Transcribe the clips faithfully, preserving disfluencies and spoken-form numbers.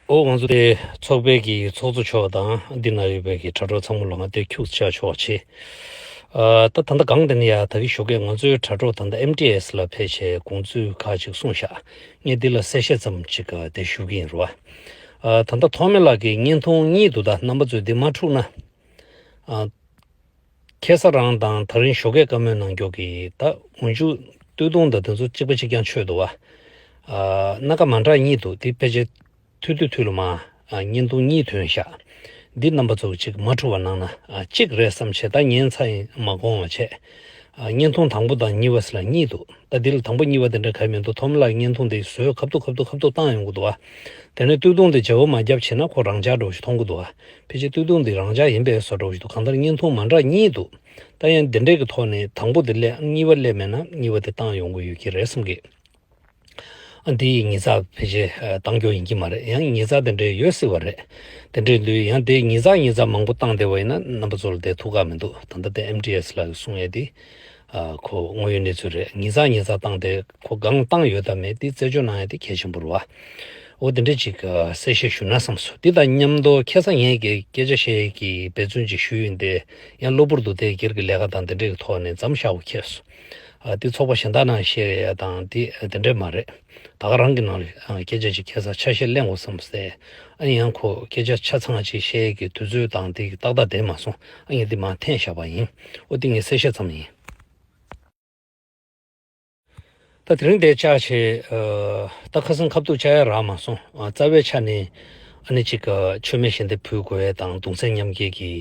ཨོ། ང་ཚོ་དེ་ཚོགས་པའི་གི་ཚོགས་གཙོ་མཆོག་དང་འདི་ན་ཡོད་པའི་གི་དྲ་གྲོགས་ཚང་མ་ལ་ང་དེ་ཁྱུག་ཅག་ཆོག་ཆེ། ཨ། ད་ད་ལྟ་གང་དེ་ནི་ཡ་ད་གི་ཞོགས་ཀས་ང་ཚོའི་དྲ་གྲོགས་ད་ལྟ་ཨེམ་ཊི་ཨེས་ལ་ཕེབས་བྱས་དགོངས་ཚུལ་ཁག་ཅིག་གསུངས་ཤག་ངས་འདི་ལ་གསལ་བཤད་ཙམ་ཅིག་དེ་ཞུ་གི་ཡིན་རོ། ཨ། ད་ལྟ་ཐོགས་མེད་ལགས་ཀྱི་བརྙན་ཐུང་གཉིས་འདུག་ད་རྣམ་པ་ཚོས་འདི་མ་འཁྲུག་ན། ཨ། ཁ་སང་རང་དང་ད་རིང་ཞོགས་ཀས་བཀའ་མོལ་གནང་མགྱོགས་ཀྱི་ད་འོན་ཆུ་སྟོད་ཐུང་དང་དེ་ཚོ་གཅིག་པ་གཅིག་རྐྱང་ཆོད་འདུག་བ། ཨ། སྣ་ཁ་མ་འདྲ་གཉིས་འདུག་དེ་ཕལ་ཆེར་ཐུ་ཐུ་ཐུ་ལ་མ། ཨ། བརྙན་ཐུང་གཉིས་ཐོན་ཤག་འདི་རྣམ་པ་ཚོ་གཅིག་མ་འཁྲུག་པ་གནང་ན། ཨ། གཅིག་རེད་བསམ་བྱས་ད་ཉན་ཚ་ཡིན་མ་དགོངས་པ་བྱས། ཨ། བརྙན་ཐུང་དང་པོ་དང་གཉིས་པ་ཟེར་ལ་གཉིས་འདུག་ད་འདི་ལ་དང་པོ་གཉིས་པ་དེ་འདྲ་ག་མི་འདུག་ཐོག་མ་ལ་བརྙན་ཐུང་དེ་བཟོས་ཁ་ཐུག་ཁ་ཐུག་ཁ་ཐུག་བཏང་ཡོང་གི་འདུག་བ། དེ་ནས་སྟོད་ཐུང་དེ་བརྗེ་པོ་མ་བརྒྱབ་བྱས་ན་ཁོ་རང་འཇགས་འགྲོ་ཞིག་མཐོང་གི་འདུག་བ། ཕལ་ཆེར་སྟོད་ཐུང་འདི་རང་འཇགས་ཡིན་པའི་བཟོ་འདྲ་བོ་ཞིག་འདུག་གང་ལྟར་བརྙན་ཐུང་མ་འདྲ་གཉིས་འདུག་ད་ཡང་འདི་འདྲས་ཀྱི་ཐོག་ནས་དང་པོ་འདི་སླེབས། གཉིས་པ་སླེབས་མེད་ན་གཉིས་པ་འདི་བཏང་ཡོང་གི་ཡོད་ཀྱི་རེད་བསམ་གི། ཨ། འདི་ཉིས་བརྩེགས་ཕལ་ཆེར་ཨ་བཏང་རྒྱུ་ཡིན་གྱི་མ་རེད། ཡང་ཉིས་བརྩེགས་དེ་འདྲས་ཡོད་སྲིད་པ་རེད། དེ་འདྲས་འདུག་ཡང་དེ་ཉིས་བརྩེགས་ཉིས་བརྩེགས་མང་པོ་བཏང་བསྡད་པ་ཡིན་ན་རྣམ་པ་ཚོ་ལ་དེ་ཐུགས་ཁག་མི་འདུག་ད་ལྟ་དེ་ཨེམ་ཊི་ཨེས་ལགས་ཀྱིས་གསུང་ཡས་དེ། ཨ། ཁོ་དངོས་ཡོད་གནས་ཚུལ་རེད། ཉིས་བརྩེགས་ཉིས་བརྩེགས་བཏང་སྟེ་ཁོ་གང་བཏང་ཡོད་དམ་མེད་དེ་རྩད་གཅོད་གནང་ཡ་དེ་གལ་ཆེན་པོ་རེད་བ། འོ་དེ་འདྲ་ཅིག་ཨ་གསལ་བཤད་ཞུ་ན་བསམ་སོང་། དེ་དང་མཉམ་དུ་ཁ་སང་ངས་ཀྱི་སྐད་ཆ་བཤད་ཡས་ཀྱི་འབད་བརྩོན་ཅིག་ཞུས་ཡིན་ཏེ། ཡང་གློ་བུར་དུ་དེ་སྒེར་གྱི་ལས་ཀ་དང་དེ་འདྲའི་ཐོག་ནས་མཚམས་བཞག་དགོས་ཁེལ་སོང་། ཨ། དེ་ཚོགས་པ་གཞན་དག་ནང་བཤད་ཡ་དང་དེ་དེ་འདྲ་མ་རེད། ད་ག་རང་གི་ནང་ལ་ཨ་སྐད་ཆ་ཅིག་ཁ་སང་ཆ་ཤས་གླེང་དགོས་བསམ་སྟེ། ཨ་ནི་ཡང་ཁོ་སྐད་ཆ་ཆ་ཚང་ཅིག་བཤད་ཡས་ཀྱི་དུས་ཚོད་དང་དེ་ཏག་ཏག་བསྡད་མ་སོང་། ཨ་ངས་འདི་མར་འཐེན་བཞག་པ་ཡིན། འོ་དེ་ངས་གསལ་བཤད་ཙམ་ཡིན། ད་དེ་རིང་དེ་བཅར་བྱས། ཨ། ད་ཁ་སང་ཁ་ཐུག་བཅར་ཡ་རག་མ་སོང་། ཨ། རྩ་བའི་ཆ་ནས་ཨ་ནི་ཅིག་ཨ་མཆོད་མེ་ཞལ་འདེབས་ཕུལ་དགོས་ཡ་དང་གདུང་སེམས་མཉམ་སྐྱེད་ཀྱི་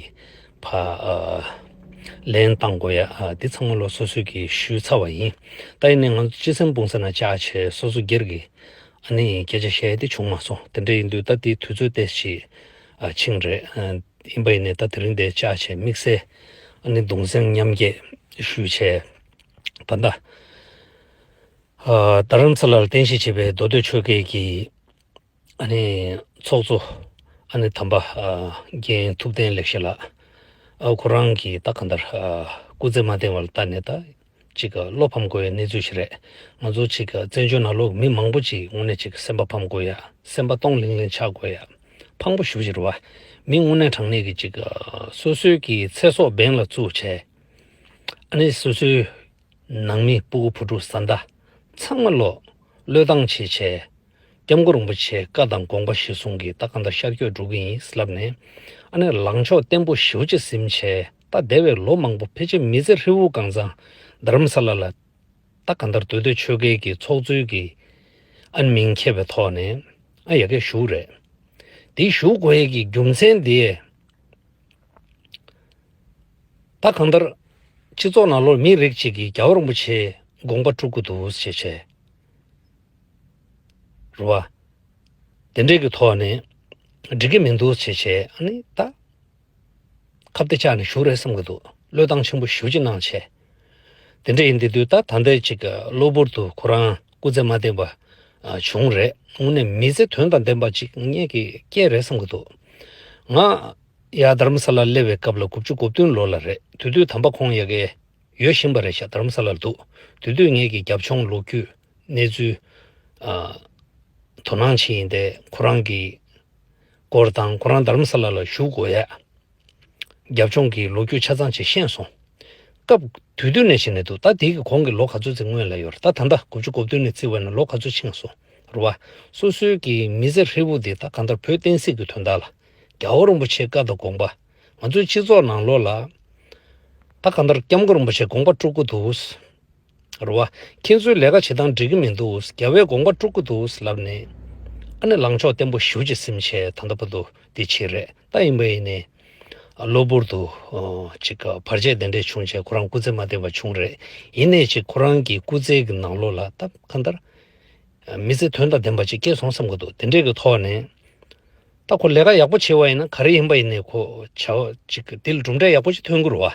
ཕ། ཨ། ལན་བཏང་དགོས་ཡ། ཨ། འདི་ཚང་མ་ལོ་སོ་སོས་ཀྱིས་ཞུས་ཚར་བ་ཡིན། ད་ཡིན་ནའི་ང་ཚོ་སྤྱི་སེམས་སྤུངས་ས་ན་བཅར་བྱས་སོ་སོ་སྒེར་གྱི་ཨ་ནི་སྐད་ཆ་བཤད་ཡ་དེ་བྱུང་མ་སོང་། དེ་འདྲ་ཡིན་དུས་ད་དེ་དུས་ཚོད་ཏོག་ཙམ་ཨ་ཕྱིན་རེད། ཨ། ཡིན་པ་ཡིན་ནའི་ད་དེ་རིང་དེ་བཅར་བྱས་དམིགས་བསལ་ཨ་ནི་གདུང་སེམས་མཉམ་སྐྱེད་ཞུས་བྱས། ད་ལྟ། ཨ། རྡ་རམ་ས་ལར་རྟེན་གཞི་བྱས་པའི་མདོ་སྟོད་ཆོལ་ཁའི་གི་ཨ་ནི་ཚོགས་གཙོ་ཨ་ནི་དམ་པ། ཨ། རྒན་ཐུབ་བསྟན་ལེགས་བཤད་ལགས། ཨ། ཁོ་རང་གིས་ད་གང་ལྟར། ཨ། སྐུ་ཚེ་མ་བརྟན་པ་ལ་ལྟ་ནས་ད་ཅིག་བློ་ཕམ་དགོས་ཡ་གནས་ཚུལ་ཞིག་རེད། ང་ཚོ་ཅིག་བཙན་བྱོལ་ནང་ལོགས་མི་མང་པོ་ཅིག་དངོས་གནས་ཅིག་སེམས་པ་ཕམ་དགོས་ཡ། སེམས་པ་སྟོང་ལིང་ལིང་ཆགས་དགོས་ཡ། ཕངས་པོ་ཞེ་པོ་ཅིག་རེད་བ། མི་དངོས་གནས་དྲང་གནས་ཀྱི་ཅིག་ཨ། སོ་སོའི་གི་ཚེ་སྲོག་འབེན་ལ་བཙུགས་བྱས། ཨ་ནི་སོ་སོའི་ནང་མི་སྤུ་གུ་བུ་ཕྲུག་བཟའ་ཟླ་ཚང་མ་ལོ་བློས་བཏང་བྱས་བྱས། སྐྱབས་མགོན་རིན་པོ་ཆེའི་བཀའ་དང་དགོངས་པ་གཞིར་བཟུང་གིས་ད་གང་ལྟར་ཤར་བསྐྱོད་འགྲོ་གི་ཡིན་ལབ་ནས། ཨ་ནི་ལངས་ཕྱོགས་བརྟན་པོ་ཞེ་པོ་ཅིག་ཟིན་བྱས། ད་འདས་པའི་ལོ་མང་པོ་ཕལ་ཆེར་མི་ཚེ་ཧྲིལ་པོ་གང་ཚང་རྡ་རམ་ས་ལ་ལ་ད་གང་ལྟར་མདོ་སྟོད་ཆོལ་ཁའི་གི་ཚོགས་གཙོའི་གི་ཨ་ནི་མིང་འཁྱེར་བའི་ཐོག་ནས་ཨ་ཡ་གི་བཞུགས་རེད། དེ་བཞུགས་དགོས་ཡས་ཀྱི་རྒྱུ་མཚན་དེ། ད་གང་ལྟར་སྤྱི་ཚོགས་ནང་ལོགས་མི་རིགས་གཅིག་གིས་རྒྱལ་བ་རིན་པོ་ཆེའི་དགོངས་པ་དཀྲུག་གི་འདུག་ཟེར་བྱས། རེད་བ། དེ་འདྲས་ཀྱི་ཐོག་ནས་འགྲིག་གི་མི་འདུག་ཟེར་བྱས། ཨ་ནི་ད་ཁ་གཏད་བཅག་ནས་བཞུགས་རེད་བསམ་གྱི་འདུག་བློས་བཏང་ཆེན་པོ་ཞེ་པོ་ཅིག་གནང་བྱས། དེ་འདྲ་ཡིན་དུས་ད་ད་ལྟའི་ཅིག་གློ་བུར་དུ་ཁོ་རང་སྐུ་ཚེ་མ་བརྟན་པ་བྱུང་རེད། དངོས་གནས་མི་ཚེ་དོན་དང་ལྡན་པ་ཅིག་ངེད་ཀྱིས་སྐྱེལ་རེད་བསམ་གྱི་འདུག་ང་ཡ་རྡ་རམ་ས་ལར་སླེབས་པའི་སྐབས་ལ་དགུ་བཅུ་གོ་བདུན་ལོ་ལ་རེད། དེ་དུས་དམ་པ་ཁོང་ཡ་གི་ཡོད་བཞིན་པ་རེད་ཤག་རྡ་རམ་ས་ལར་འདུག་དེ་དུས་ངེད་ཀྱི་རྒྱབ་ལྗོངས་ལོ་རྒྱུས་གནས་ཚུལ་ཨ་དོ་སྣང་བྱེད་ཡིན་ཏེ། ཁོ་རང་གི་སྐོར་དང་ཁོ་རང་རྡ་རམ་ས་ལ་ལ་བཞུགས་དགོས་ཡ། རྒྱབ་ལྗོངས་ཀྱི་ལོ་རྒྱུས་ཆ་ཚང་ཅིག་ཤེས་སོང་། སྐབས་དེ་དུས་ནས་བྱས་ནས་འདུག་ད་དེ་གི་གོང་གི་ལོ་ག་ཚོད་ཅིག་སྔོན་ལ་ཡོད་རེད། ད་ད་ལྟ་དགུ་བཅུ་གོ་བདུན་ནས་བརྩིས་པ་ན་ལོ་ག་ཚོད་ཕྱིན་སོང་རེད་བ། སོ་སོའི་གི་མི་ཚེ་ཧྲིལ་པོ་འདི་ད་གང་ལྟར་བོད་བསྟན་སྲིད་ཀྱི་དོན་དག་ལ། རྒྱལ་བ་རིན་པོ་ཆེའི་བཀའ་དང་དགོངས་པ། ང་ཚོའི་སྤྱི་ཚོགས་ནང་ལོགས་ལ་ད་གང་ལྟར་སྐྱབས་མགོན་རིན་པོ་ཆེའི་དགོངས་པ་དཀྲུག་གི་འདུག་རེད་བ། ཁྱེད་ཚོའི་ལས་ཀ་བྱེད་སྟངས་འགྲིག་གི་མི་འདུག་རྒྱལ་བའི་དགོངས་པ་དཀྲུག་གི་འདུག་ལབ་ནས། ཨ་ནི་ལངས་ཕྱོགས་བརྟན་པོ་ཞེ་པོ་ཅིག་ཟིན་བྱས་ད་ལྟ་བར་དུ་འདི་བྱས་རེད། ད་ཡིན་པ་ཡིན་ནའི་གློ་བུར་དུ་ཨོ་ཅིག་བར་ཆད་དེ་འདྲས་བྱུང་བྱས་ཁོ་རང་སྐུ་ཚེ་མ་བརྟན་པ་བྱུང་རེད། ཡིན་ནའི་ཅིག་ཁོ་རང་གི་སྐུ་ཚེ་གི་ནང་ལོགས་ལ་ད་གང་ལྟར་མི་ཚེ་དོན་དང་ལྡན་པ་ཅིག་སྐྱེལ་སོང་བསམ་གི་འདུག་དེ་འདྲས་ཀྱི་ཐོག་ནས། ད་ཁོ་ལས་ཀ་ཡག་པོ་བྱས་པ་ཡིན་ན་ག་རེ་ཡིན་པ་ཡིན་ནའི་ཁོ་བྱ་བ་ཅིག་དེ་ལ་གྲུབ་འབྲས་ཡག་པོ་ཅིག་ཐོན་གི་རེད་བ།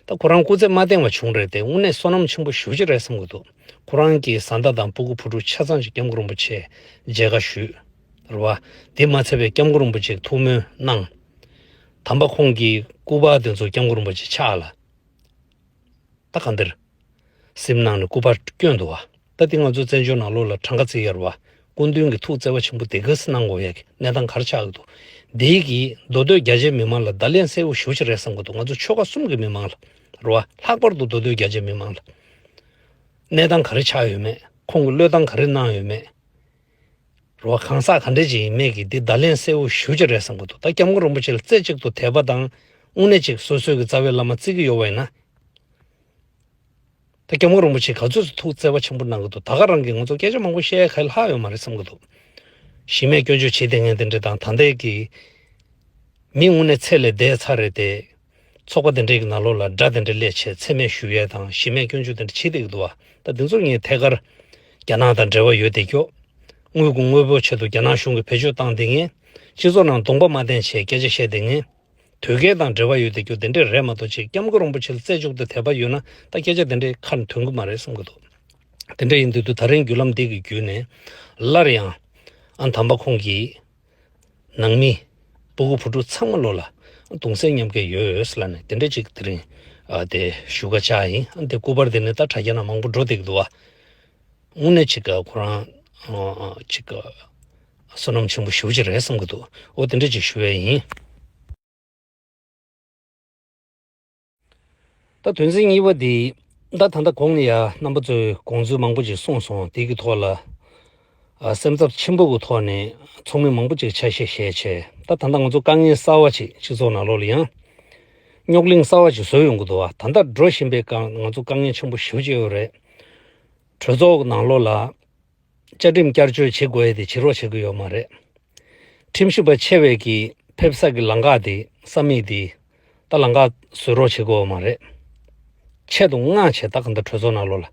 ད་ཁོ་རང་སྐུ་ཚེ་མ་བརྟན་པ་བྱུང་རེད་དེ། དངོས་གནས་བསོད་ནམས་ཆེན་པོ་ཞེ་པོ་ཅིག་རེད་བསམ་གི་འདུག་ཁོ་རང་གི་བཟའ་ཟླ་དང་སྤུ་གུ་བུ་ཕྲུག་ཆ་ཚང་ཅིག་སྐྱབས་མགོན་རིན་པོ་ཆེ་མཇལ་ཁ་ཞུས་རེད་བ། དེ་མ་ཚད་པའི་སྐྱབས་མགོན་རིན་པོ་ཆེས་ཐུགས་སྨོན་གནང་། དམ་པ་ཁོང་གི་སྐུ་པར་དེ་ཚོ་སྐྱབས་མགོན་རིན་པོ་ཆེ་ཕྱག་ལ། ད་གང་འདིར་སིམ་ནང་ནས་སྐུ་པར་བསྐྱོན་འདུག་བ། ད་དེ་ང་ཚོ་བཙན་བྱོལ་ནང་ལོགས་ལ་གྲངས་ཀ་བརྩི་ཡར་བ། སྐུ་མདུན་གྱི་ཐུགས་བརྩེ་བ་ཆེན་པོ་དེ་ག་སེ་གནང་དགོས་ཡ་གི་གནས་སྟངས་ག་རེ་ཆགས་ཀྱི་འདུག་དེའི་གི་མདོ་སྟོད་རྒྱ་ཆེའི་མི་མང་ལ་བརྡ་ལན་གསལ་བོ་ཞེ་པོ་ཅིག་རེད་བསམ་གྱི་འདུག་ང་ཚོ་ཆོལ་ཁ་གསུམ་གྱི་མི་མང་ལ་རེད་བ། ལྷག་པར་དུ་མདོ་སྟོད་རྒྱ་ཆེའི་མི་མང་ལ་གནས་སྟངས་ག་རེ་ཆགས་ཡོད་མེད། ཁོང་གིས་བློས་བཏང་ག་རེ་གནང་ཡོད་མེད། རེད་བ། གང་ཟག་ག་འདྲ་ཅིག་ཡིན་མིན་གྱི་འདི་བརྡ་ལན་གསལ་བོ་ཞེ་པོ་ཅིག་རེད་བསམ་གྱི་འདུག་ད་སྐྱབས་མགོན་རིན་པོ་ཆེ་ལ་རྩེ་གཅིག་ཏུ་དད་པ་དང་། དངོས་གནས་ཅིག་སོ་སོའི་གི་རྩ་བའི་བླ་མ་བརྩི་གི་ཡོད་པ་ཡིན་ན། ད་སྐྱབས་མགོན་རིན་པོ་ཆེ་ག་ཚོད་ཅིག་ཐུགས་བརྩེ་བ་ཆེན་པོ་གནང་གི་འདུག་ད་ག་རང་གིས་ང་ཚོ་སྐད་ཆ་མང་པོ་བཤད་ཡ་ག་ལ་ཡོད་མ་རེད་བསམ་གྱི་འདུག་གཞི་མེད་སྐྱོན་བརྗོད་བྱེད་བསྡད་མཁན་དེ་འདྲ་དང་། ད་ལྟའི་གི་མི་དངོས་གནས་ཚད་ལས་འདས་ཚར་རེད་དེ། ཚོགས་པ་དེ་འདྲའི་གི་ནང་ལོགས་ལ་དགྲ་དེ་འདྲ་སླེབས་བྱས་མཚན་སྨད་ཞུ་ཡས་དང་། གཞི་མེད་སྐྱོན་བརྗོད་དེ་འདྲ་བྱེད་བསྡད་ཀྱི་འདུག་བ། ད་འདི་ཚོ་ངས་ཐད་ཀར་རྒྱ་ནག་དང་འབྲེལ་བ་ཡོད་བསྡད་ཀྱོག་དངུལ་གྱི་དངོས་པོའི་ཆེད་དུ་རྒྱ་ནག་གཞུང་གིས་བེད་སྤྱོད་བཏང་བསྡད་མཁན། སྤྱི་ཚོགས་ནང་གདོང་པ་མ་བསྟན་བྱས་སྐད་ཆ་བཤད་བསྡད་མཁན། དོལ་རྒྱལ་དང་འབྲེལ་བ་ཡོད་བསྡད་རྒྱུ་དེ་འདྲས་རེད་མ་གཏོགས། ཅིག་སྐྱབས་མགོན་རིན་པོ་ཆེ་ལ་རྩེ་གཅིག་ཏུ་དད་པ་ཡོད་ན་ད་སྐད་ཆ་དེ་འདྲས་ཁ་ནས་ཐོན་གྱི་མ་རེད་བསམ་གྱི་འདུག་དེ་འདྲ་ཡིན་དུས་དུས་ད་རིང་བརྒྱུད་ལམ་འདི་གི་བརྒྱུད་ནས་སླར་ཡང་ཨ་དམ་པ་ཁོང་གིས་ནང་མི་སྤུ་གུ་བུ་ཕྲུག་ཚང་མ་ལོ་ལ་གདུང་སེམས་མཉམ་སྐྱེད་ཡོད་ལབ་ནས་དེ་འདྲ་ཅིག་དེ་རིང་ཨ་དེ་ཞུ་ག་བཅར་ཡིན། ཨ་དེ་སྐུ་པར་དེ་ནི་ད་དྲ་རྒྱ་ནང་མང་པོ་འགྲོ་བསྡད་ཀྱི་འདུག་བ། དངོས་གནས་ཅིག་ག་ཁོ་རང་ཨ་ཅིག་ག་བསོད་ནམས་ཆེན་པོ་ཞེ་པོ་ཅིག་རེད་བསམ་གྱི་འདུག་འོ་དེ་འདྲ་ཅིག་ཞུ་ཡས་ཡིན། ད་དོན་ཚན་གཉིས་པ་འདི། ད་ད་ལྟ་གོང་ནས་ཡ་རྣམ་པ་ཚོས་དགོངས་ཚུལ་མང་པོ་ཅིག་གསུངས་སོང་། དེ་གི་ཐོག་ལ་ཨ་སེམས་འཚབ་ཆེན་པོ་གི་ཐོག་ནས་ཚོགས་མི་མང་པོ་ཅིག་ཆ་ཤས་བཞེས་བྱས། ད་ད་ལྟ་ང་ཚོ་དཀའ་ངལ་གསར་བ་ཅིག་སྤྱི་ཚོགས་ནང་ལོགས་ལ་ཡང་རྙོག་གླེང་གསར་བ་ཅིག་བཟོས་ཡོང་གི་འདུག་བ། ད་ལྟ་འགྲོ་བཞིན་པའི་སྐབས་ང་ཚོ་དཀའ་ངལ་ཆེན་པོ་ཞེ་པོ་ཅིག་ཡོད་རེད། གྲོས་ཚོགས་ནང་ལོགས་ལ་བཅའ་ཁྲིམས་བསྐྱར་བཅོས་བྱེད་དགོས་ཡས་དེ་བྱེད་རོགས་བྱེད་ཀྱི་ཡོད་མ་རེད། ཁྲིམས་ཞིབ་པ་ཆེ་བས་ཀྱིས་ཕེབས་ས་གི་ལམ་ཁ་དེ་ས་མིག་དེ་ད་ལམ་ཁ་བཟོ་རོགས་བྱེད་དགོས་ཡོད་མ་རེད། ཆེད་དུ་མངགས་བྱས་ད་ག་འདི་གྲོས་ཚོགས་ནང་ལོགས་ལ་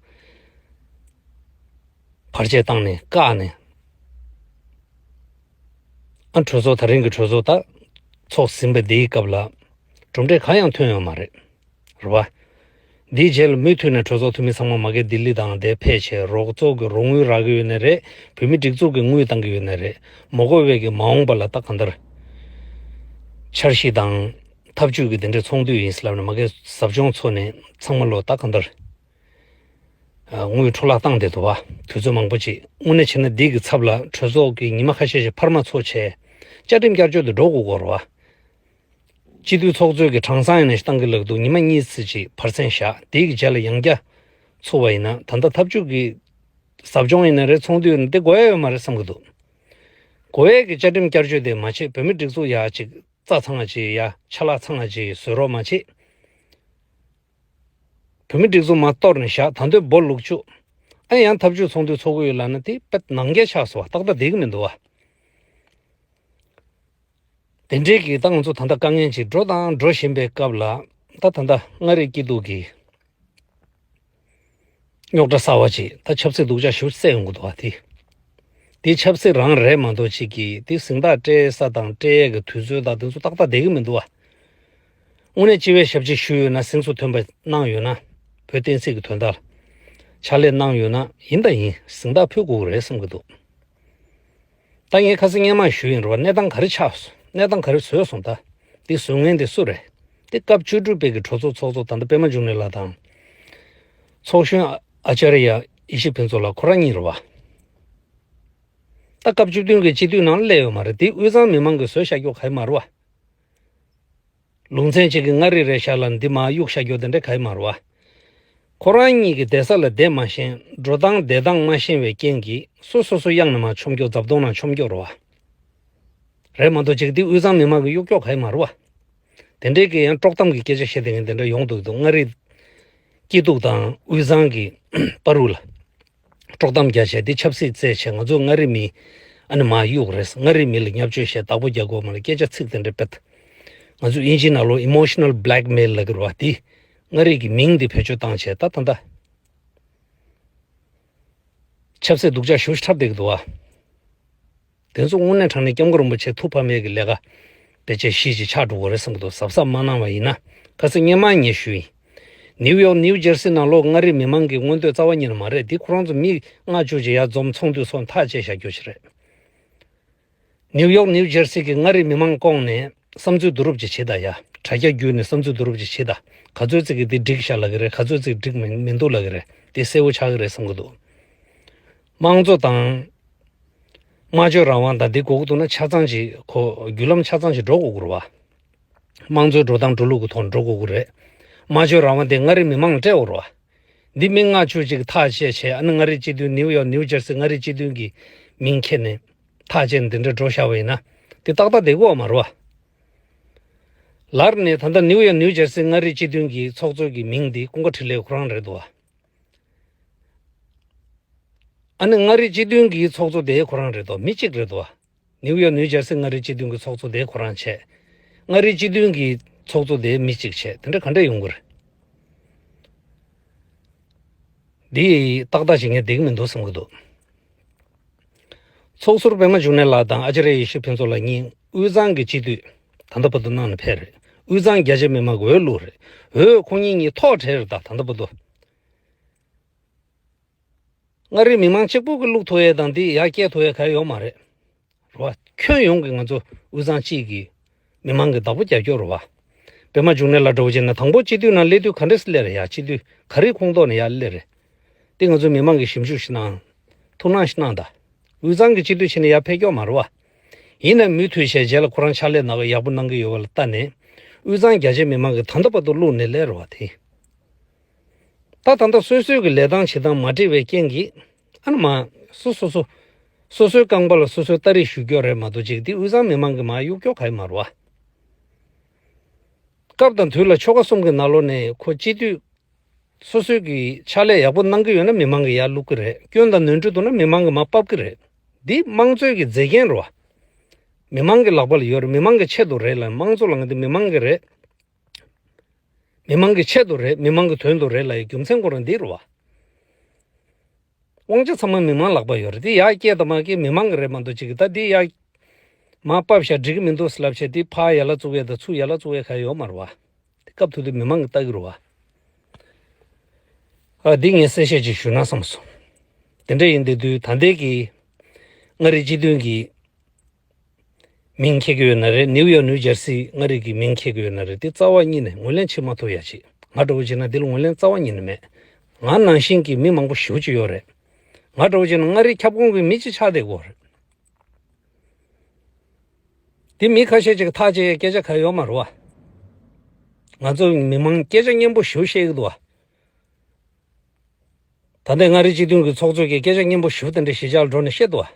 བར་ཆད་བཏང་ནས་བཀག་ནས། ཨ་གྲོས་ཚོགས་ད་རིང་གི་གྲོས་ཚོགས་ད་ཚོགས་ཟིན་པ་འདིའི་སྐབས་ལ་གྲུབ་འབྲས་གང་ཡང་ཐོན་ཡོད་མ་རེད། རེད་བ། འདིའི་རྗེས་ལ་མུ་མཐུད་ནས་གྲོས་ཚོགས་འཐུས་མི་ཚང་མ་མ་གི་ལྡི་ལི་དང་དེ་ཕེབས་བྱས་རོགས་ཚོགས་ཀྱི་རོགས་དངུལ་རག་གི་ཡོད་ནའི་རེད། བོད་མི་སྒྲིག་འཛུགས་ཀྱི་དངུལ་བཏང་གི་ཡོད་ནའི་རེད། མ་དགོས་པའི་གི་མ་འོངས་པ་ལ་ད་གང་ལྟར་འཆར་གཞི་དང་ཐབས་ཇུས་ཀྱི་དེ་འདྲའི་ཚོགས་འདུ་ཡིན་ཟེར་ལབ་ནས་མ་གི་ཟབ་སྦྱོང་ཚོགས་ནས་ཚང་མ་ལོ་ད་གང་ལྟར་དངུལ་འཕྲོ་བརླག་བཏང་བསྡད་འདུག་བ། དུས་ཚོད་མང་པོ་ཅིག་དངོས་གནས་བྱས་ན་འདི་གི་ཚབ་ལ་གྲོས་ཚོགས་ཀྱི་ཉི་མ་ཁ་ཤས་ཤིག་འཕར་མ་ཚོགས་བྱས་བཅའ་ཁྲིམས་བསྐྱར་བཅོས་དེ་འགྲོ་དགོས་ཀྱི་རེད་བ། སྤྱི་འཐུས་ཚོགས་གཙོས་ཀྱི་གྲངས་ཚང་ཡིན་ནས་བཏང་གི་ལབ་འདུག་ཉི་མ་གཉིས་ཙམ་ཅིག་བར་མཚམས་བཞག་དེའི་གི་རྗེས་ལ་ཡང་བསྐྱར་ཚུགས་པ་ཡིན་ན། ད་ལྟ་ཐབས་ཇུས་ཀྱི་ཟབ་སྦྱོང་ཡིན་ན་རེད། ཚོགས་འདུ་ཡིན་ན་དེ་དགོས་ཡ་ཡོད་མ་རེད་བསམ་གི་འདུག་དགོས་ཡས་ཀྱི་བཅའ་ཁྲིམས་བསྐྱར་བཅོས་དེ་མ་བྱེད། བོད་མི་སྒྲིག་འཛུགས་ཡ་ཅིག་རྩ་ཚང་བ་ཅིག་ཡ་ཆ་ལག་ཚང་བ་ཅིག་བཟོ་རོགས་མ་བྱེད། བོད་མི་སྒྲིག་འཛུགས་མར་གཏོར་ནས་བཞག་ད་དུང་འབོ་ལུག་བཅུག་ཨ་ཡང་ཐབས་ཇུས་ཚོགས་འདུ་ཚོགས་ཀྱི་ཡོད་ལབ་ན་དེ་དཔེ་ནང་འགལ་ཆགས་སོང་བ། ཏག་ཏག་བསྡད་ཀྱི་མི་འདུག་བ། དེ་འདྲའི་གི་ད་ང་ཚོ་ད་ལྟ་དཀའ་ངལ་ཅིག་འགྲོ་དང་འགྲོ་བཞིན་པའི་སྐབས་ལ། ད་ད་ལྟ་མངའ་རིས་སྐྱིད་སྡུག་གི་རྙོག་དྲ་གསར་བ་ཅིག་ད་ཆབ་སྲིད་སྡུག་ཅག་ཞེ་པོ་སེལ་ཡོང་གི་འདུག་བ། དེ་དེ་ཆབ་སྲིད་རང་རེད་མ་གཏོགས་ཅིག་གི་དེ་གཟེངས་རྟགས་སྤྲད་ས་དང་སྤྲད་ཡས་ཀྱི་དུས་ཚོད་དང་དེ་ཚོ་ཏག་ཏག་བསྡད་ཀྱི་མི་འདུག་བ། དངོས་གནས་སྤྱི་བའི་ཞབས་ཕྱི་ཞུས་ཡོད་ན། གཟེངས་སུ་ཐོན་པ་གནང་ཡོད་ན། བོད་བསྟན་སྲིད་ཀྱི་དོན་དག་ལ་ཕྱག་ལས་གནང་ཡོད་ན་ཡིན་དང་ཡིན་གཟེངས་རྟགས་ཕུལ་དགོས་ཀྱི་རེད་བསམ་གྱི་འདུག་ད་ངས་ཁ་སང་སྔོན་མ་ཞུས་ཡིན་རེད་བ། གནས་སྟངས་ག་རེ་ཆགས་སོང་། གནས་སྟངས་ག་རེ་བཟོས་སོང་། ད་འདི་བཟོ་མཁན་དེ་སུ་རེད། འདི་སྐབས་བཅུ་དྲུག་པའི་གི་གྲོས་ཚོགས་ཚོགས་གཙོ་ད་ལྟ་པད་མ་འབྱུང་གནས་ལགས་དང་། ཚོགས་གཞོན་ཨ་ཨ་ཅཱརྱ་ཡེ་ཤེས་ཕུན་ཚོགས་ལགས་ཁོ་རང་གཉིས་རེད་བ། ད་སྐབས་བཅུ་བདུན་གྱི་སྤྱི་འཐུས་ནང་སླེབས་ཡོད་མ་རེད། དེ་དབུས་གཙང་མི་མང་གིས་བཟོས་བཞག་རྒྱུ་ག་ཡི་མ་རེད་བ། ལུང་ཚན་གཅིག་གི་མངའ་རིས་རེད་ཤག་ལབ་འདི་མར་གཡུག་བཞག་རྒྱུ་དེ་འདྲ་ག་ཡི་མ་རེད་བ། ཁོ་རང་གཉིས་ཀྱི་བསྡད་ས་ལ་བསྡད་མ་ཤེས། འགྲོ་སྟངས་བསྡད་སྟངས་མ་ཤེས་པའི་རྐྱེན་གྱིས་སོ་སོ་སོ་གཡང་ནས་མར་མཆོང་རྒྱུ། རྫབ་དོང་ནང་མཆོང་རྒྱུ་རེད་བ། རེད་མ་གཏོགས་ཅིག་འདི་དབུས་གཙང་མི་མང་གིས་གཡུག་རྒྱུ་ག་ཡི་མ་རེད་བ། དེ་འདྲའི་གི་ཡང་དཀྲོག་གཏམ་གྱི་སྐད་ཆ་བཤད་བསྡད་མཁན་དེ་འདྲ་ཡོང་འདུག་འདུག་མངའ་རིས་སྐྱིད་སྡུག་དང་དབུས་གཙང་གི་བར་དུ་ལ། དཀྲོག་གཏམ་རྒྱག་བྱས་དེ་ཆབ་སྲིད་རྩོད་བྱས། ང་ཚོ་མངའ་རིས་མི་ཨ་ནི་མར་གཡུག་རེད། མངའ་རིས་མི་ལ་བརྙས་བཅོས་བྱས་བདག་པོ་རྒྱག་དགོས་མ་རེད། སྐད་ཆ་ཚིག་དེ་འདྲ་བེད། ང་ཚོ་དབྱིན་ཇིའི་ནང་ལོགས་emotional blackmail ལབ་ཀྱི་རེད་བ། དེ་མངའ་རིས་ཀྱི་མིང་དེ་བེད་སྤྱོད་བཏང་བྱས་ད་ད་ལྟ་ཆབ་སྲིད་སྡུག་ཅག་ཞེ་པོ་ཅིག་འཁྲབ་བསྡད་ཀྱི་འདུག་བ། དེ་ཚོ་དངོས་གནས་དྲང་གནས་སྐྱབས་མགོན་རིན་པོ་ཆེ་ཐུགས་ཕམ་ཡས་ཀྱི་ལས་ཀ་ཕལ་ཆེར་གཞི་ཅིག་ཆགས་འགྲོ་གི་རེད་བསམ་གྱི་འདུག་གཟབ་གཟབ་མ་གནང་བ་ཡིན་ན། ཁ་སང་སྔོན་མ་ངས་ཞུས་ཡིན། ནིའུ་ཡོག་ནིའུ་ཇར་སི་ནང་ལོགས་མངའ་རིས་མི་མང་གི་མངོན་འདོད་རྩ་བ་ཉིད་ནས་མ་རེད། འདི་ཁོ་རང་ཚོ་མི་ལྔ་བཅུ་ཅིག་ཡར་འཛོམས་ཚོགས་འདུ་སོགས་ཐག་བཅད་བཞག་རྒྱུ་ཞིག་རེད། ནིའུ་ཡོག་ནིའུ་ཇར་སི་གི་མངའ་རིས་མི་མང་བསྐོངས་ནས་བསམ་ཚུལ་བསྡུ་རུབ་ཅིག་བྱེད་དང་། ཡ་དྲ་རྒྱ་བརྒྱུད་ནས་བསམ་ཚུལ་བསྡུ་རུབ་ཅིག་བྱེད་དང་། ག་ཚོད་ཅིག་གིས་འདི་འགྲིག་ཤག་ལབ་ཀྱི་རེད། ག་ཚོད་ཅིག་འགྲིག་མི་མི་འདུག་ལབ་ཀྱི་རེད། དེ་གསལ་བོ་ཆགས་ཀྱི་རེད་བསམ་གྱི་འདུག་དམངས་གཙོ་དང་ སྨྲ་བརྗོད་རང་དབང་དང་འདི་དགོས་ཀྱི་འདུག་ན་ཆ་ཚང་ཅིག་གོ་བརྒྱུད་ལམ་ཆ་ཚང་ཅིག་འགྲོ་དགོས་ཀྱི་རེད་བ། དམངས་གཙོའི་འགྲོ་སྟངས་འགྲོ་ལུགས་ཀྱི་ཐོག་འགྲོ་དགོས་ཀྱི་རེད། སྨྲ་བརྗོད་རང་དབང་དེ་མངའ་རིས་མི་མང་ལ་སྤྲད་དགོས་རེད་བ། འདི་མི་ལྔ་བཅུ་ཅིག་ཐག་བཅད་བྱས། ཨ་ནི་མངའ་རིས་སྤྱི་མཐུན་ནིའུ་ཡོག་ནིའུ་ཇར་སི་མངའ་རིས་སྤྱི་མཐུན་གྱི་མིང་ཁྱེར་ནས་ཐག་བཅད་ནས་འདི་འདྲ་འགྲོ་བཞག་པ་ཡིན་ན་དེ་ཏག་ཏག་བསྡད་ཀྱི་ཡོད་མ་རེད་བ། ལར་ནས་ད་ལྟ་ནིའུ་ཡོག་ནིའུ་ཇར་སི་མངའ་རིས་སྤྱི་མཐུན་གྱི་ཚོགས་གཙོ་གི་མིང་འདི་ཀུན་དགའ་འཕྲིན་ལས་ཁོ་རང་རེད་འདུག་བ། ཨ་ནི་མངའ་རིས་སྤྱི་མཐུན་གྱི་ཚོགས་གཙོ་དེ་ཁོ་རང་རེད་དོ། མི་གཅིག་རེད་དོ། ནིའུ་ཡོག་ནིའུ་ཇར་སི་མངའ་རིས་སྤྱི་མཐུན་གྱི་ཚོགས་གཙོ་དེ་ཁོ་རང་བྱས། མངའ་རིས་སྤྱི་མཐུན་གྱི་ཚོགས་གཙོ་དེ་མི་གཅིག་བྱས། དེ་འདྲ་ག་འདྲ་ཡོང་གི་རེད། འདི་ཏག་ཏག་བྱེད་མཁན་བསྡད་ཀྱི་མི་འདུག་བསམ་གྱི་འདུག། ཚོགས་ཟུར་པད་མ་འབྱུང་གནས་ལགས་དང་ཨ་ཅར་ཡེ་ཤེས་ཕུན་ཚོགས་ལགས་གཉིས་དབུས་གཙང་གི་སྤྱི་འཐུས་ད་ལྟ་བར་དུ་གནང་ནས་ཕེབས་རེད། དབུས་གཙང་རྒྱ་ཆེ་མི་མང་གི་འོས་བླུགས་རེད། འོས་ཁོང་གཉིས་གཉིས་ཐོག་བྲལ་རེད། ད་ད་ལྟ་བར་དུ། མངའ་རིས་མི་མང་གཅིག་པུ་གིས་བླུག་ཐུབ་ཡས་དང་འདི་ཡར་སྐྱེལ་ཐུབ་ཡས་ག་ཡོད་མ་རེད། རེད་བ། ཁྱོན་ཡོངས་ཀྱི་ང་ཚོ་དབུས་གཙང་སྤྱི་གི་མི་མང་གི་བདག་པོ་རྒྱག་རྒྱུ་རེད་བ། པད་མ་འབྱུང་གནས་ལགས་འདྲ་བོ་བྱས་ན་དང་པོ་སྤྱི་འཐུས་ནང་སླེབས་དུས་ག་འདྲས་སླེབས་རེད་ཡ། སྤྱི་འཐུས་ག་རེའི་ཁོངས་གཏོགས་ནས་ཡར་སླེབས་རེད། འདི་ང་ཚོ་མི་མང་གིས་ཞིབ་འཇུག་ཞིག་གནང་། ཐུགས་སྣང་ཞིག་གནང་དང་། དབུས་གཙང་གི་སྤྱི་འཐུས་བྱས་ནས་ཡར་ཕེབས་ཀྱི་ཡོད་མ་རེད་བ། ཡིན་ནའི་མུ་མཐུད་བྱས་རྗེས་ལ་ཁོ་རང་ཕྱག་ལས་ནང་ཡག་པོ་གནང་གི་ཡོད་པ་ལ་ལྟ་ནས་དབུས་གཙང་རྒྱ་ཆེ་མི་མང་གིས་ད་ལྟ་བར་དུ་བླུགས་ནས་སླེབས་རེད་བ་དེ། ད་ད་ལྟ་སོ་སོའི་གི་ལས་སྟངས་བྱེད་སྟངས་མ་འགྲིག་པའི་རྐྱེན་གྱིས་ཨ་ནི་མ་སོ་སོ་སོ་སོ་སོའི་རྐང་པ་ལ་སོ་སོའི་སྟ་རེས་གཞུ་རྒྱུ་རེད་མ་གཏོགས་ཅིག་འདི་དབུས་གཙང་མི་མང་གིས་མར་གཡུག་རྒྱུ་ག་ཡོད་མ་རེད་བ། སྐབས་དང་དུས་ལ་ཆོལ་ཁ་གསུམ་གྱི་ནང་ལོགས་ནས་ཁོ་སྤྱི་འཐུས་སོ་སོའི་གི་ཕྱག་ལས་ཡག་པོ་གནང་གི་ཡོད་ན་མི་མང་གིས་ཡར་བླུག་གི་རེད། སྐྱོན་དང་ནོར་འཁྲུལ་འདུག་ན་མི་མང་གིས་མར་ཕབ་ཀྱི་རེད། འདི་དམངས་གཙོའི་གི་མཛེས་རྒྱན་རེད་བ། མི་མང་གི་ལག་པ་ལ་ཡོད་རེད། མི་མང་གི་ཆེད་དུ་རེད་ལ་དམངས་གཙོ་ལབ་མཁན་དེ་མི་མང་གི་རེད། མི་མང་གི་ཆེད་དུ་རེད། མི་མང་གི་དོན་དུ་རེད་ལབ་ཡའི་རྒྱུ་མཚན་ཁོ་རང་འདི་རེད་བ། དབང་ཆ་ཚང་མ་མི་མང་ལག་པ་ཡོད་རེད། དེ་ཡར་སྐྱེལ་དང་མ་སྐྱེལ་མི་མང་གི་རེད་མ་གཏོགས་ཅིག་ད་འདི་ཡར་མར་ཕབ་བཞག་འགྲིག་གི་མི་འདུག་ལབ་བྱས་དེ་ཕར་ཡར་ལ་བཙུགས་ཡས་དང་ཚུར་ཡར་ལ་བཙུགས་ཡས་ག་ཡོད་མ་རེད་བ། དེ་སྐབས་དུས་དུས་མི་མང་གིས་ལྟ་གི་རེད་བ། ཨ་འདི་ངས་གསལ་བཤད་ཅིག་ཞུ་ན་བསམ་སོང་། དེ་འདྲ་ཡིན་དེ་དུས་ད་ལྟའི་གི་མངའ་རིས་སྤྱི་མཐུན་གྱི་མིང་འཁྱེར་གྱི་ཡོད་ན་རེད། ནིའུ་ཡོག་ནིའུ་ཇར་སི་མངའ་རིས་ཀྱི་མིང་འཁྱེར་གྱི་ཡོད་ན་རེད། དེ་རྩ་བ་ཉིད་ནས་ངོས་ལེན་བྱེད་མ་ཐུབ་ཡ་ཅིག། ང་འདྲ་བོ་བྱས་ན་འདི་ལ་ངོས་ལེན་རྩ་བ་ཉིད་ནས་མེད། ང་ནང་བཞིན་གྱི་མི་མང་པོ་ཞེ་པོ་ཅིག་ཡོད་རེད། ང་འདྲ་བོ་བྱས་ན་མངའ་རིས་ཁྱབ་ཁོངས་ཀྱི་མི་གཅིག་ཆགས་བསྡད་ཀྱི་ཡོད་རེད། དེ་མི་ཁ་ཤས་ཅིག་ཐག་བཅད་སྐད་ཆ་ག་ཡོད་མ་རེད་བ། ང་ཚོ་མི་མང་སྐད་ཆ་སྙན་པོ་ཞེ་པོ་བཤད་ཀྱི་འདུག་བ། ད་ལྟའི་མངའ་རིས་སྤྱི་མཐུན་གྱི་ཚོགས་གཙོ་གིས་སྐད་ཆ་སྙན་པོ་ཞེ་པོ་དེ་འདྲ་གཞིས་ཆགས་ལ་འགྲོ་ནས་བཤད་འདུག་བ།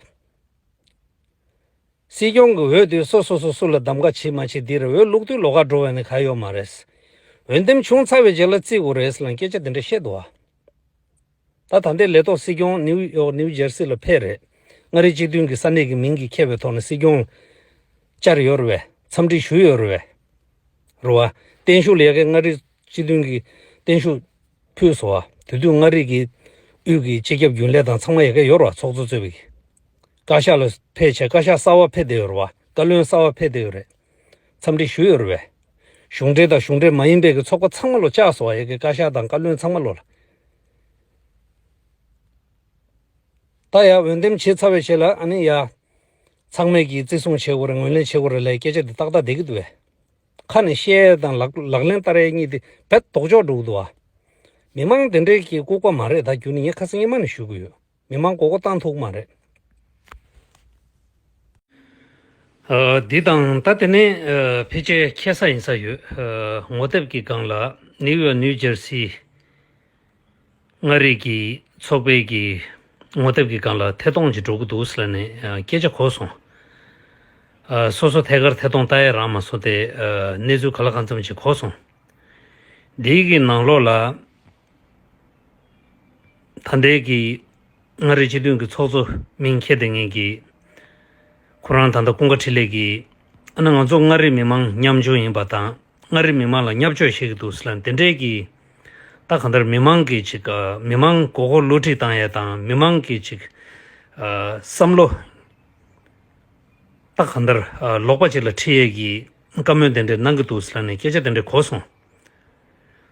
སྲིད་སྐྱོང་གི་འོས་དེ་སོ་སོ་སོ་སོ་ལ་གདམ་ག་བྱེད་མ་བྱེད་འདི་རེད། འོས་བླུག་དུས་ལོགས་ཀ་འགྲོ་བ་ནི་ག་ཡོད་མ་རེད། འོས་འདེམས་བྱུང་ཚར་བའི་རྗེས་ལ་བརྩི་དགོས་རེད་ལབ་སྐད་ཆ་དེ་འདྲ་བཤད་འདུག་བ། ད་ད་ལྟའི་ལས་ཐོག་སྲིད་སྐྱོང་ནིའུ་ཡོག་ནིའུ་ཇར་སི་ལ་ཕེབས་རེད། མངའ་རིས་སྤྱི་མཐུན་གྱི་ས་གནས་ཀྱི་མིང་གིས་ཁྱབ་པའི་ཐོག་ནས་སྲིད་སྐྱོང་བཅར་ཡོད་རེད་པས། འཚམས་འདྲི་ཞུས་ཡོད་རེད་པས། རེད་བ། བརྟན་བཞུགས་ལ་ཡ་གི་མངའ་རིས་སྤྱི་མཐུན་གྱི་བརྟན་བཞུགས་ཕུལ་སོང་བ། དེ་དུས་མངའ་རིས་ཀྱི་དབུས་ཀྱི་སྤྱི་ཁྱབ་རྒྱུན་ལས་དང་ཚང་མ་ཡ་གི་ཡོད་རེད་བ། ཚོགས་གཙོ་གཙོས་པའི་བཀའ་ཤག་ལ་ཕེབས་བྱས་བཀའ་ཤག་གསར་བ་ཕེབས་བསྡད་ཡོད་རེད་བ། བཀའ་བློན་གསར་བ་ཕེབས་བསྡད་ཡོད་རེད། འཚམས་འདྲི་ཞུས་ཡོད་རེད་པས། གཞུང་འབྲེལ་དང་གཞུང་འབྲེལ་མ་ཡིན་པའི་གི་ཚོགས་པ་ཚང་མ་ལོ་བཅར་སོང་བ། ཡ་གི་བཀའ་ཤག་དང་བཀའ་བློན་ཚང་མ་ལོ་ལ། ད་ཡ་འོས་འདེམས་བྱས་ཚར་བའི་རྗེས་ལ་ཨ་ནི་ཡ་ཚང་མས་ཀྱིས་བརྩི་སྲུང་བྱེད་དགོས་རེད། ངོས་ལེན་བྱེད་དགོས་རེད་ལབ་སྐད་ཆ་འདི་ཏག་ཏག་བསྡད་ཀྱི་འདུག་བས། ཁ་ནས་བཤད་ཡས་དང་ལག་ལག་ལེན་བསྟར་ཡས་གཉིས་དེ་རྦད་ལྡོག་ཕྱོགས་འགྲོ་གི་འདུག་བ། མི་མང་དེ་འདྲའི་གི་ལྐུགས་པ་མ་རེད། ད་རྒྱུ་ནི་ངས་ཁ་སང་སྔོན་མ་ནས་ཞུ་གི་ཡོད། མི་མང་མགོ་སྐོར་བཏང་ཐུབ་ཀྱི་མ་རེད། ཨ། འདི་དང་ད་དེ་ནས་ཨ་ཕལ་ཆེར་ཁྱད་མཚར་ཡིན་ས་ཡོད། ཨ། ངོ་དེབ་ཀྱི་སྒང་ལ་ནིའུ་ཡོག་ནིའུ་ཇར་སི་མངའ་རིས་ཀྱི་ཚོགས་པའི་གི་ངོ་དེབ་ཀྱི་སྒང་ལ་ཐད་གཏོང་ཅིག་འགྲོ་གི་འདུག་ཟེར་ནས་ཨ་སྐད་ཆ་གོ་སོང་། ཨ། སོ་སོ་ཐད་ཀར་ཐད་གཏོང་ལྟ་ཡས་རག་མ་སོང་སྟེ་ཨ་གནས་ཚུལ་ག་ལ་གང་འཚམ་ཅིག་གོ་སོང་། འདིའི་གི་ནང་ལོགས་ལ་ད་ལྟའི་གི་མངའ་རིས་སྤྱི་མཐུན་གྱི་ཚོགས་གཙོ་མིང་འཁྱེར་བསྡད་མཁན་གྱི་ཁོ་རང་ད་ལྟ་ཀུན་དགའ་འཕྲིན་ལས་ཀྱིས་ཨ་ནི་ང་ཚོ་མངའ་རིས་མི་མང་ཉམ་ཆུང་ཡིན་པ་དང་མངའ་རིས་མི་མང་ལ་བརྙས་བཅོས་བྱེད་ཀྱི་འདུག་ཟེར་ལབ་དེ་འདྲའི་གི་ད་གང་ལྟར་མི་མང་གི་ཅིག་ཨ་མི་མང་མགོ་སྐོར་བསླུ་བྲིད་བཏང་ཡས་དང་མི་མང་གི་ཅིག་ཨ་བསམ་བློ་ད་གང་ལྟར་ཨ་ལོག་པ་ཅིག་ལ་ཁྲིད་ཡས་ཀྱི་བཀའ་མོལ་དེ་འདྲ་གནང་གི་འདུག་ཟེར་ནས་སྐད་ཆ་དེ་འདྲ་གོ་སོང་།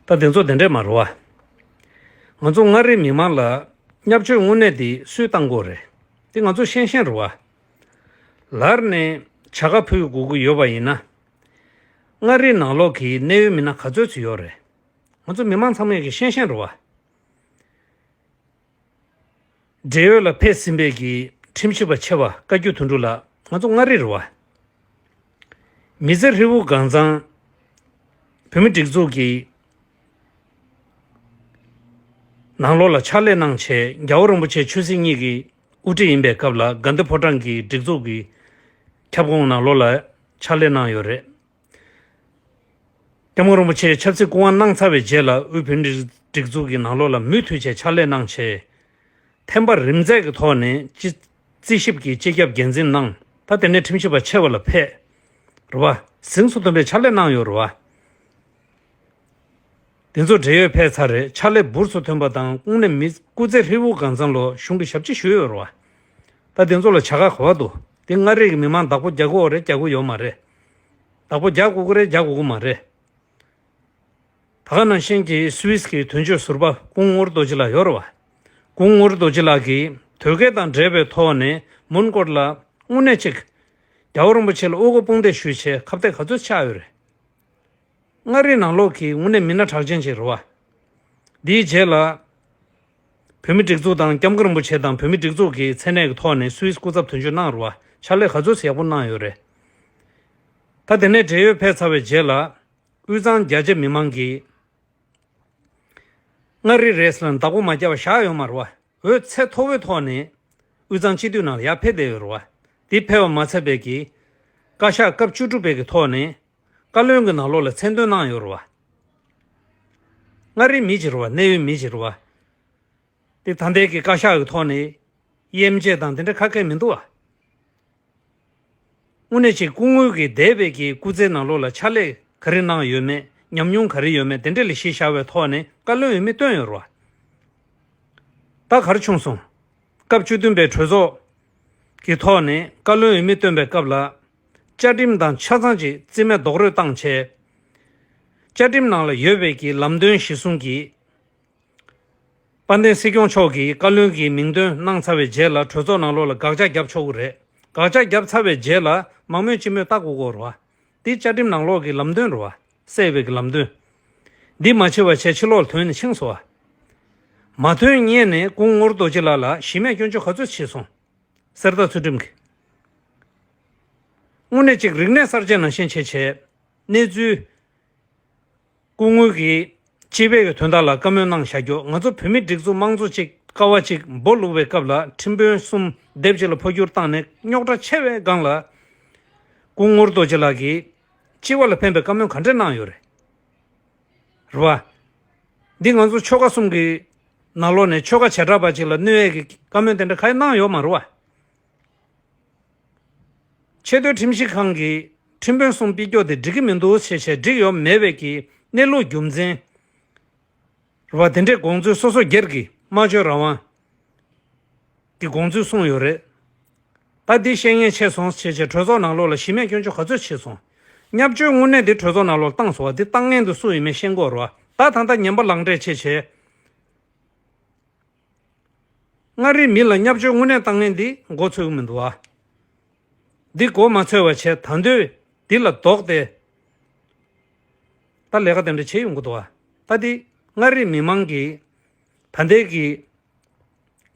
ད་དེ་ཚོ་དེ་འདྲ་མ་རེད་བ། ང་ཚོ་མངའ་རིས་མི་མང་ལ་བརྙས་བཅོས་དངོས་གནས་དེ་སུས་བཏང་དགོས་རེད། དེ་ང་ཚོ་ཤེས་ཤེས་རེད་བ། ལར་ནས་བྱ་དགའ་ཕུལ་དགོས་ཀྱི་ཡོད་པ་ཡིན་ན། མངའ་རིས་ནང་ལོགས་ཀྱི་གནད་ཡོད་མི་སྣ་ག་ཚོད་ཅིག་ཡོད་རེད། ང་ཚོ་མི་མང་ཚང་མས་ཀྱི་ཤེས་ཤེས་རེད་བ། བགྲེས་ཡོལ་ལ་ཕེབས་ཟིན་པའི་གི་ ཁྲིམས་ཞིབ་པ་ཆེ་བ་བཀའ་བརྒྱུད་དོན་གྲུབ་ལགས། ང་ཚོ་མངའ་རིས་རེད་བ། མི་ཚེ་ཧྲིལ་པོ་སྒང་ཚང་བོད་མི་སྒྲིག་འཛུགས་ཀྱི་ནང་ལོགས་ལ་ཕྱག་ལས་གནང་བྱས། རྒྱལ་བ་རིན་པོ་ཆེ་ཆོས་སྲིད་གཉིས་ཀྱི་དབུ་ཁྲིད་ཡིན་པའི་སྐབས་ལ་དགའ་ལྡན་ཕོ་བྲང་གི་སྒྲིག་འཛུགས་ཀྱི་ཁྱབ་ཁོངས་ནང་ལོགས་ལ་ཕྱག་ལས་གནང་ཡོད་རེད། སྐྱབས་མགོན་རིན་པོ་ཆེ་ཆབ་སྲིད་སྐུ་དབང་གནང་ཚར་བའི་རྗེས་ལ་དབུས་བོད་མིའི་སྒྲིག་འཛུགས་ཀྱི་ནང་ལོགས་ལ་མུ་མཐུད་བྱས་ཕྱག་ལས་གནང་བྱས། ཐེམ་པ་རིམ་འཛེགས་ཀྱི་ཐོག་ནས་སྤྱི་རྩིས་ཞིབ་ཀྱི་སྤྱི་ཁྱབ་འགན་འཛིན་གནང་། ད་དེ་ནས་ཁྲིམས་ཞིབ་པ་ཆེ་བ་ལ་ཕེབས། རེད་བ། གཟེངས་སུ་ཐོན་པའི་ཕྱག་ལས་གནང་ཡོད་རེད་བ། དེ་ཚོ་བགྲེས་ཡོལ་ཕེབས་ཚར་རེད། ཕྱག་ལས་འབུར་དུ་ཐོན་པ་དང་དངོས་གནས་མི་སྐུ་ཚེ་ཧྲིལ་པོ་སྒང་ཚང་ལོ་གཞུང་གི་ཞབས་ཕྱི་ཞུས་ཡོད་རེད་བ། ད་དེ་ཚོ་ལ་བྱ་དགའ་ག་པར་འདུག་དེ་མངའ་རིས་ཀྱི་མི་མང་བདག་པོ་རྒྱག་གི་ཡོད་རེད་རྒྱག་གི་ཡོད་མ་རེད། བདག་པོ་རྒྱག་དགོས་ཀྱི་རེད་རྒྱག་དགོས་ཀྱི་མ་རེད། ད་ག་ནང་བཞིན་གྱི་སུད་སི་གི་དོན་གཅོད་ཟུར་པ་སྐུ་ངོ་ངོར་རྡོ་རྗེ་ལགས་ཡོད་རེད་བ། སྐུ་ངོ་ངོར་རྡོ་རྗེ་ལགས་ཀྱིས་དོལ་རྒྱལ་དང་འབྲེལ་བའི་ཐོག་ནས་མོན་གྷོ་ལ་དངོས་གནས་གཅིག་རྒྱལ་བ་རིན་པོ་ཆེ་ལ་དབུ་སྐོར་དཔུང་འདེགས་ཞུས་བྱས་ཁ་གཏད་ག་ཚོད་ཆགས་ཡོད་རེད། མངའ་རིས་ནང་ལོགས་ཀྱི་དངོས་གནས་མི་སྣ་གྲགས་ཅན་ཅིག་རེད་བ། འདིའི་རྗེས་ལ་བོད་མི་སྒྲིག་འཛུགས་དང་སྐྱབས་མགོན་རིན་པོ་ཆེ་དང་བོད་མི་སྒྲིག་འཛུགས་ཀྱི་མཚན་གནས་ཀྱི་ཐོག་ནས་སུད་སི་སྐུ་ཚབ་དོན་གཅོད་གནང་རེད་བ། ཕྱག་ལས་ག་ཚོད་ཡག་པོ་གནང་ཡོད་རེད། ད་དེ་ནས་བགྲེས་ཡོལ་ཕེབས་ཚར་བའི་རྗེས་ལ་དབུས་གཙང་རྒྱ་ཆེ་མི་མང་གིས་མངའ་རིས་རེད་ཟེར་ལ་བདག་པོ་མ་རྒྱབ་པ་བཞག་ཡོད་མ་རེད་བ། འོས་ཚད་མཐོ་བོའི་ཐོག་ནས་དབུས་གཙང་སྤྱི་འཐུས་ནང་ལ་ཡར་ཕེབས་བསྡད་ཡོད་རེད་བ། དེ་ཕེབས་པ་མ་ཚད་པའི་གི་བཀའ་ཤག་སྐབས་བཅུ་དྲུག་པའི་གི་ཐོག་ནས་བཀའ་བློན་གྱི་ནང་ལོགས་ལ་མཚན་འདོན་གནང་ཡོད་རེད་བ། མངའ་རིས་མི་ཅིག་རེད་བ། གནད་ཡོད་མི་ཅིག་རེད་བ། དེ་ད་ལྟའི་གི་བཀའ་ཤག་གི་ཐོག་ནས་དབྱེ་འབྱེད་དང་དེ་འདྲ་ཁ་སྐད་མི་འདུག་བ། དངོས་གནས་ཅིག་སྐུ་ངོ་གི་འདས་པའི་གི་སྐུ་ཚེའི་ནང་ལོགས་ལ་ཕྱག་ལས་ག་རེ་གནང་ཡོད་མེད། ཉམས་མྱོང་ག་རེ་ཡོད་མེད། དེ་འདྲ་ལ་གཞི་བཞག་པའི་ཐོག་ནས་བཀའ་བློན་འོས་མི་བཏོན་ཡོད་རེད་བ། ད་ག་རེ་བྱུང་སོང་། སྐབས་བཅུ་བདུན་པའི་གྲོས་ཚོགས་ཀྱི་ཐོག་ནས་བཀའ་བློན་འོས་མི་བཏོན་པའི་སྐབས་ལ། བཅའ་ཁྲིམས་དང་ཆ་ཚང་ཅིག་རྩིས་མེད་རྡོག་རོལ་བཏང་བྱས། བཅའ་ཁྲིམས་ནང་ལ་ཡོད་པའི་གི་ལམ་སྟོན་གཞི་བཟུང་གིས། དཔལ་ལྡན་སྲིད་སྐྱོང་མཆོག་གིས་བཀའ་བློན་གྱི་མིང་འདོན་གནང་ཚར་བའི་རྗེས་ལ་གྲོས་ཚོགས་ནང་ལོགས་ལ་དགག་བྱ་བརྒྱབ་ཆོག་གི་རེད། དགག་བྱ་བརྒྱབ་ཚར་བའི་རྗེས་ལ་མང་མོས་སྤྱི་མོས་ལྟ་དགོས་ཀྱི་རེད་བ། འདི་བཅའ་ཁྲིམས་ནང་ལོགས་ཀྱི་ལམ་སྟོན་རེད་བ། གསལ་བའི་གི་ལམ་སྟོན། འདི་མ་བྱས་པ་བྱས་ཕྱི་ལོགས་ལ་ཐོན་ནས་ཕྱིན་སོང་བ། མ་ཐོན་སྔོན་ནས་སྐུ་ངོ་ངོར་རྡོ་རྗེ་ལགས་ལ་གཞི་མེད་སྐྱོན་བརྗོད་ག་ཚོད་བྱས་སོང་། གསེར་རྟ་ཚུལ་ཁྲིམས་ཀྱིས། དངོས་གནས་ཅིག་རིག་གནས་གསར་བརྗེ་ནང་བཞིན་བྱས་བྱས་གནས་ཚུལ། སྐུ་ངོ་གིས་སྤྱི་པའི་གི་དོན་དག་ལ་བཀའ་མོལ་གནང་བཞག་རྒྱུ། ང་ཚོ་བོད་མི་སྒྲིག་འཛུགས་དམངས་གཙོ་ཅིག་ཀ་བ་ཅིག་འབོ་ལུག་པའི་སྐབས་ལ་ཁྲིམས་དཔོན་གསུམ་སྡེབ་གཅིག་ལ་འཕོ་འགྱུར་བཏང་ནས་རྙོག་དྲ་ཆེ་བའི་སྒང་ལ། སྐུ་ངོ་ངོར་རྡོ་རྗེ་ལགས་ཀྱིས་སྤྱི་པ་ལ་ཕན་པའི་བཀའ་མོལ་ག་འདྲས་གནང་ཡོད་རེད། རེད་བ། འདི་ང་ཚོ་ཆོལ་ཁ་གསུམ་གྱི་ནང་ལོགས་ནས་ཆོལ་ཁ་བྱེ་བྲག་པ་ཅིག་ལ་གནོད་ཡས་ཀྱི་བཀའ་མོལ་དེ་འདྲ་ག་ཡེ་གནང་ཡོད་མ་རེད་བ། ཆེས་མཐོའི་ཁྲིམས་ཞིབ་ཁང་གིས་ཁྲིམས་དཔོན་གསུམ་ཕུད་རྒྱུ་དེ་འགྲིག་གི་མི་འདུག་ཟེར་བྱས་འགྲིག་ཡོད་མེད་པའི་གི་གནས་ལུགས་རྒྱུ་མཚན་རེད་བ། དེ་འདྲའི་དགོངས་ཚུལ་སོ་སོ་སྒེར་གྱི་སྨྲ་བརྗོད་རང་དབང་གི་དགོངས་ཚུལ་གསུངས་ཡོད་རེད། ད་འདི་བཤད་མཁན་ཆེ་སོང་ཟེར་བྱས་གྲོས་ཚོགས་ནང་ལོགས་ལ་གཞི་མེད་སྐྱོན་བརྗོད་ག་ཚོད་བྱས་སོང་། བརྙས་བཅོས་དངོས་གནས་འདི་གྲོས་ཚོགས་ནང་ལོགས་ལ་བཏང་སོང་བ། འདི་བཏང་མཁན་དེ་སུ་ཡིན་མིན་ཤེས་དགོས་རེད་བ། ད་ད་ལྟ་ངན་པ་ལག་འབྲེལ་བྱས་བྱས། མངའ་རིས་མི་ལ་བརྙས་བཅོས་དངོས་གནས་བཏང་མཁན་འདི་མགོ་ཚོས་ཀྱི་མི་འདུག་བ། འདི་མགོ་མ་ཚོས་པ་བྱས་ད་འདོད་འདི་ལ་ལྡོག་སྟེ། ད་ལས་ཀ་དེ་འདྲ་བྱེད་ཡོང་གི་འདུག་བ། ད་འདི་མངའ་རིས་མི་མང་གིས་ད་ལྟའི་གི་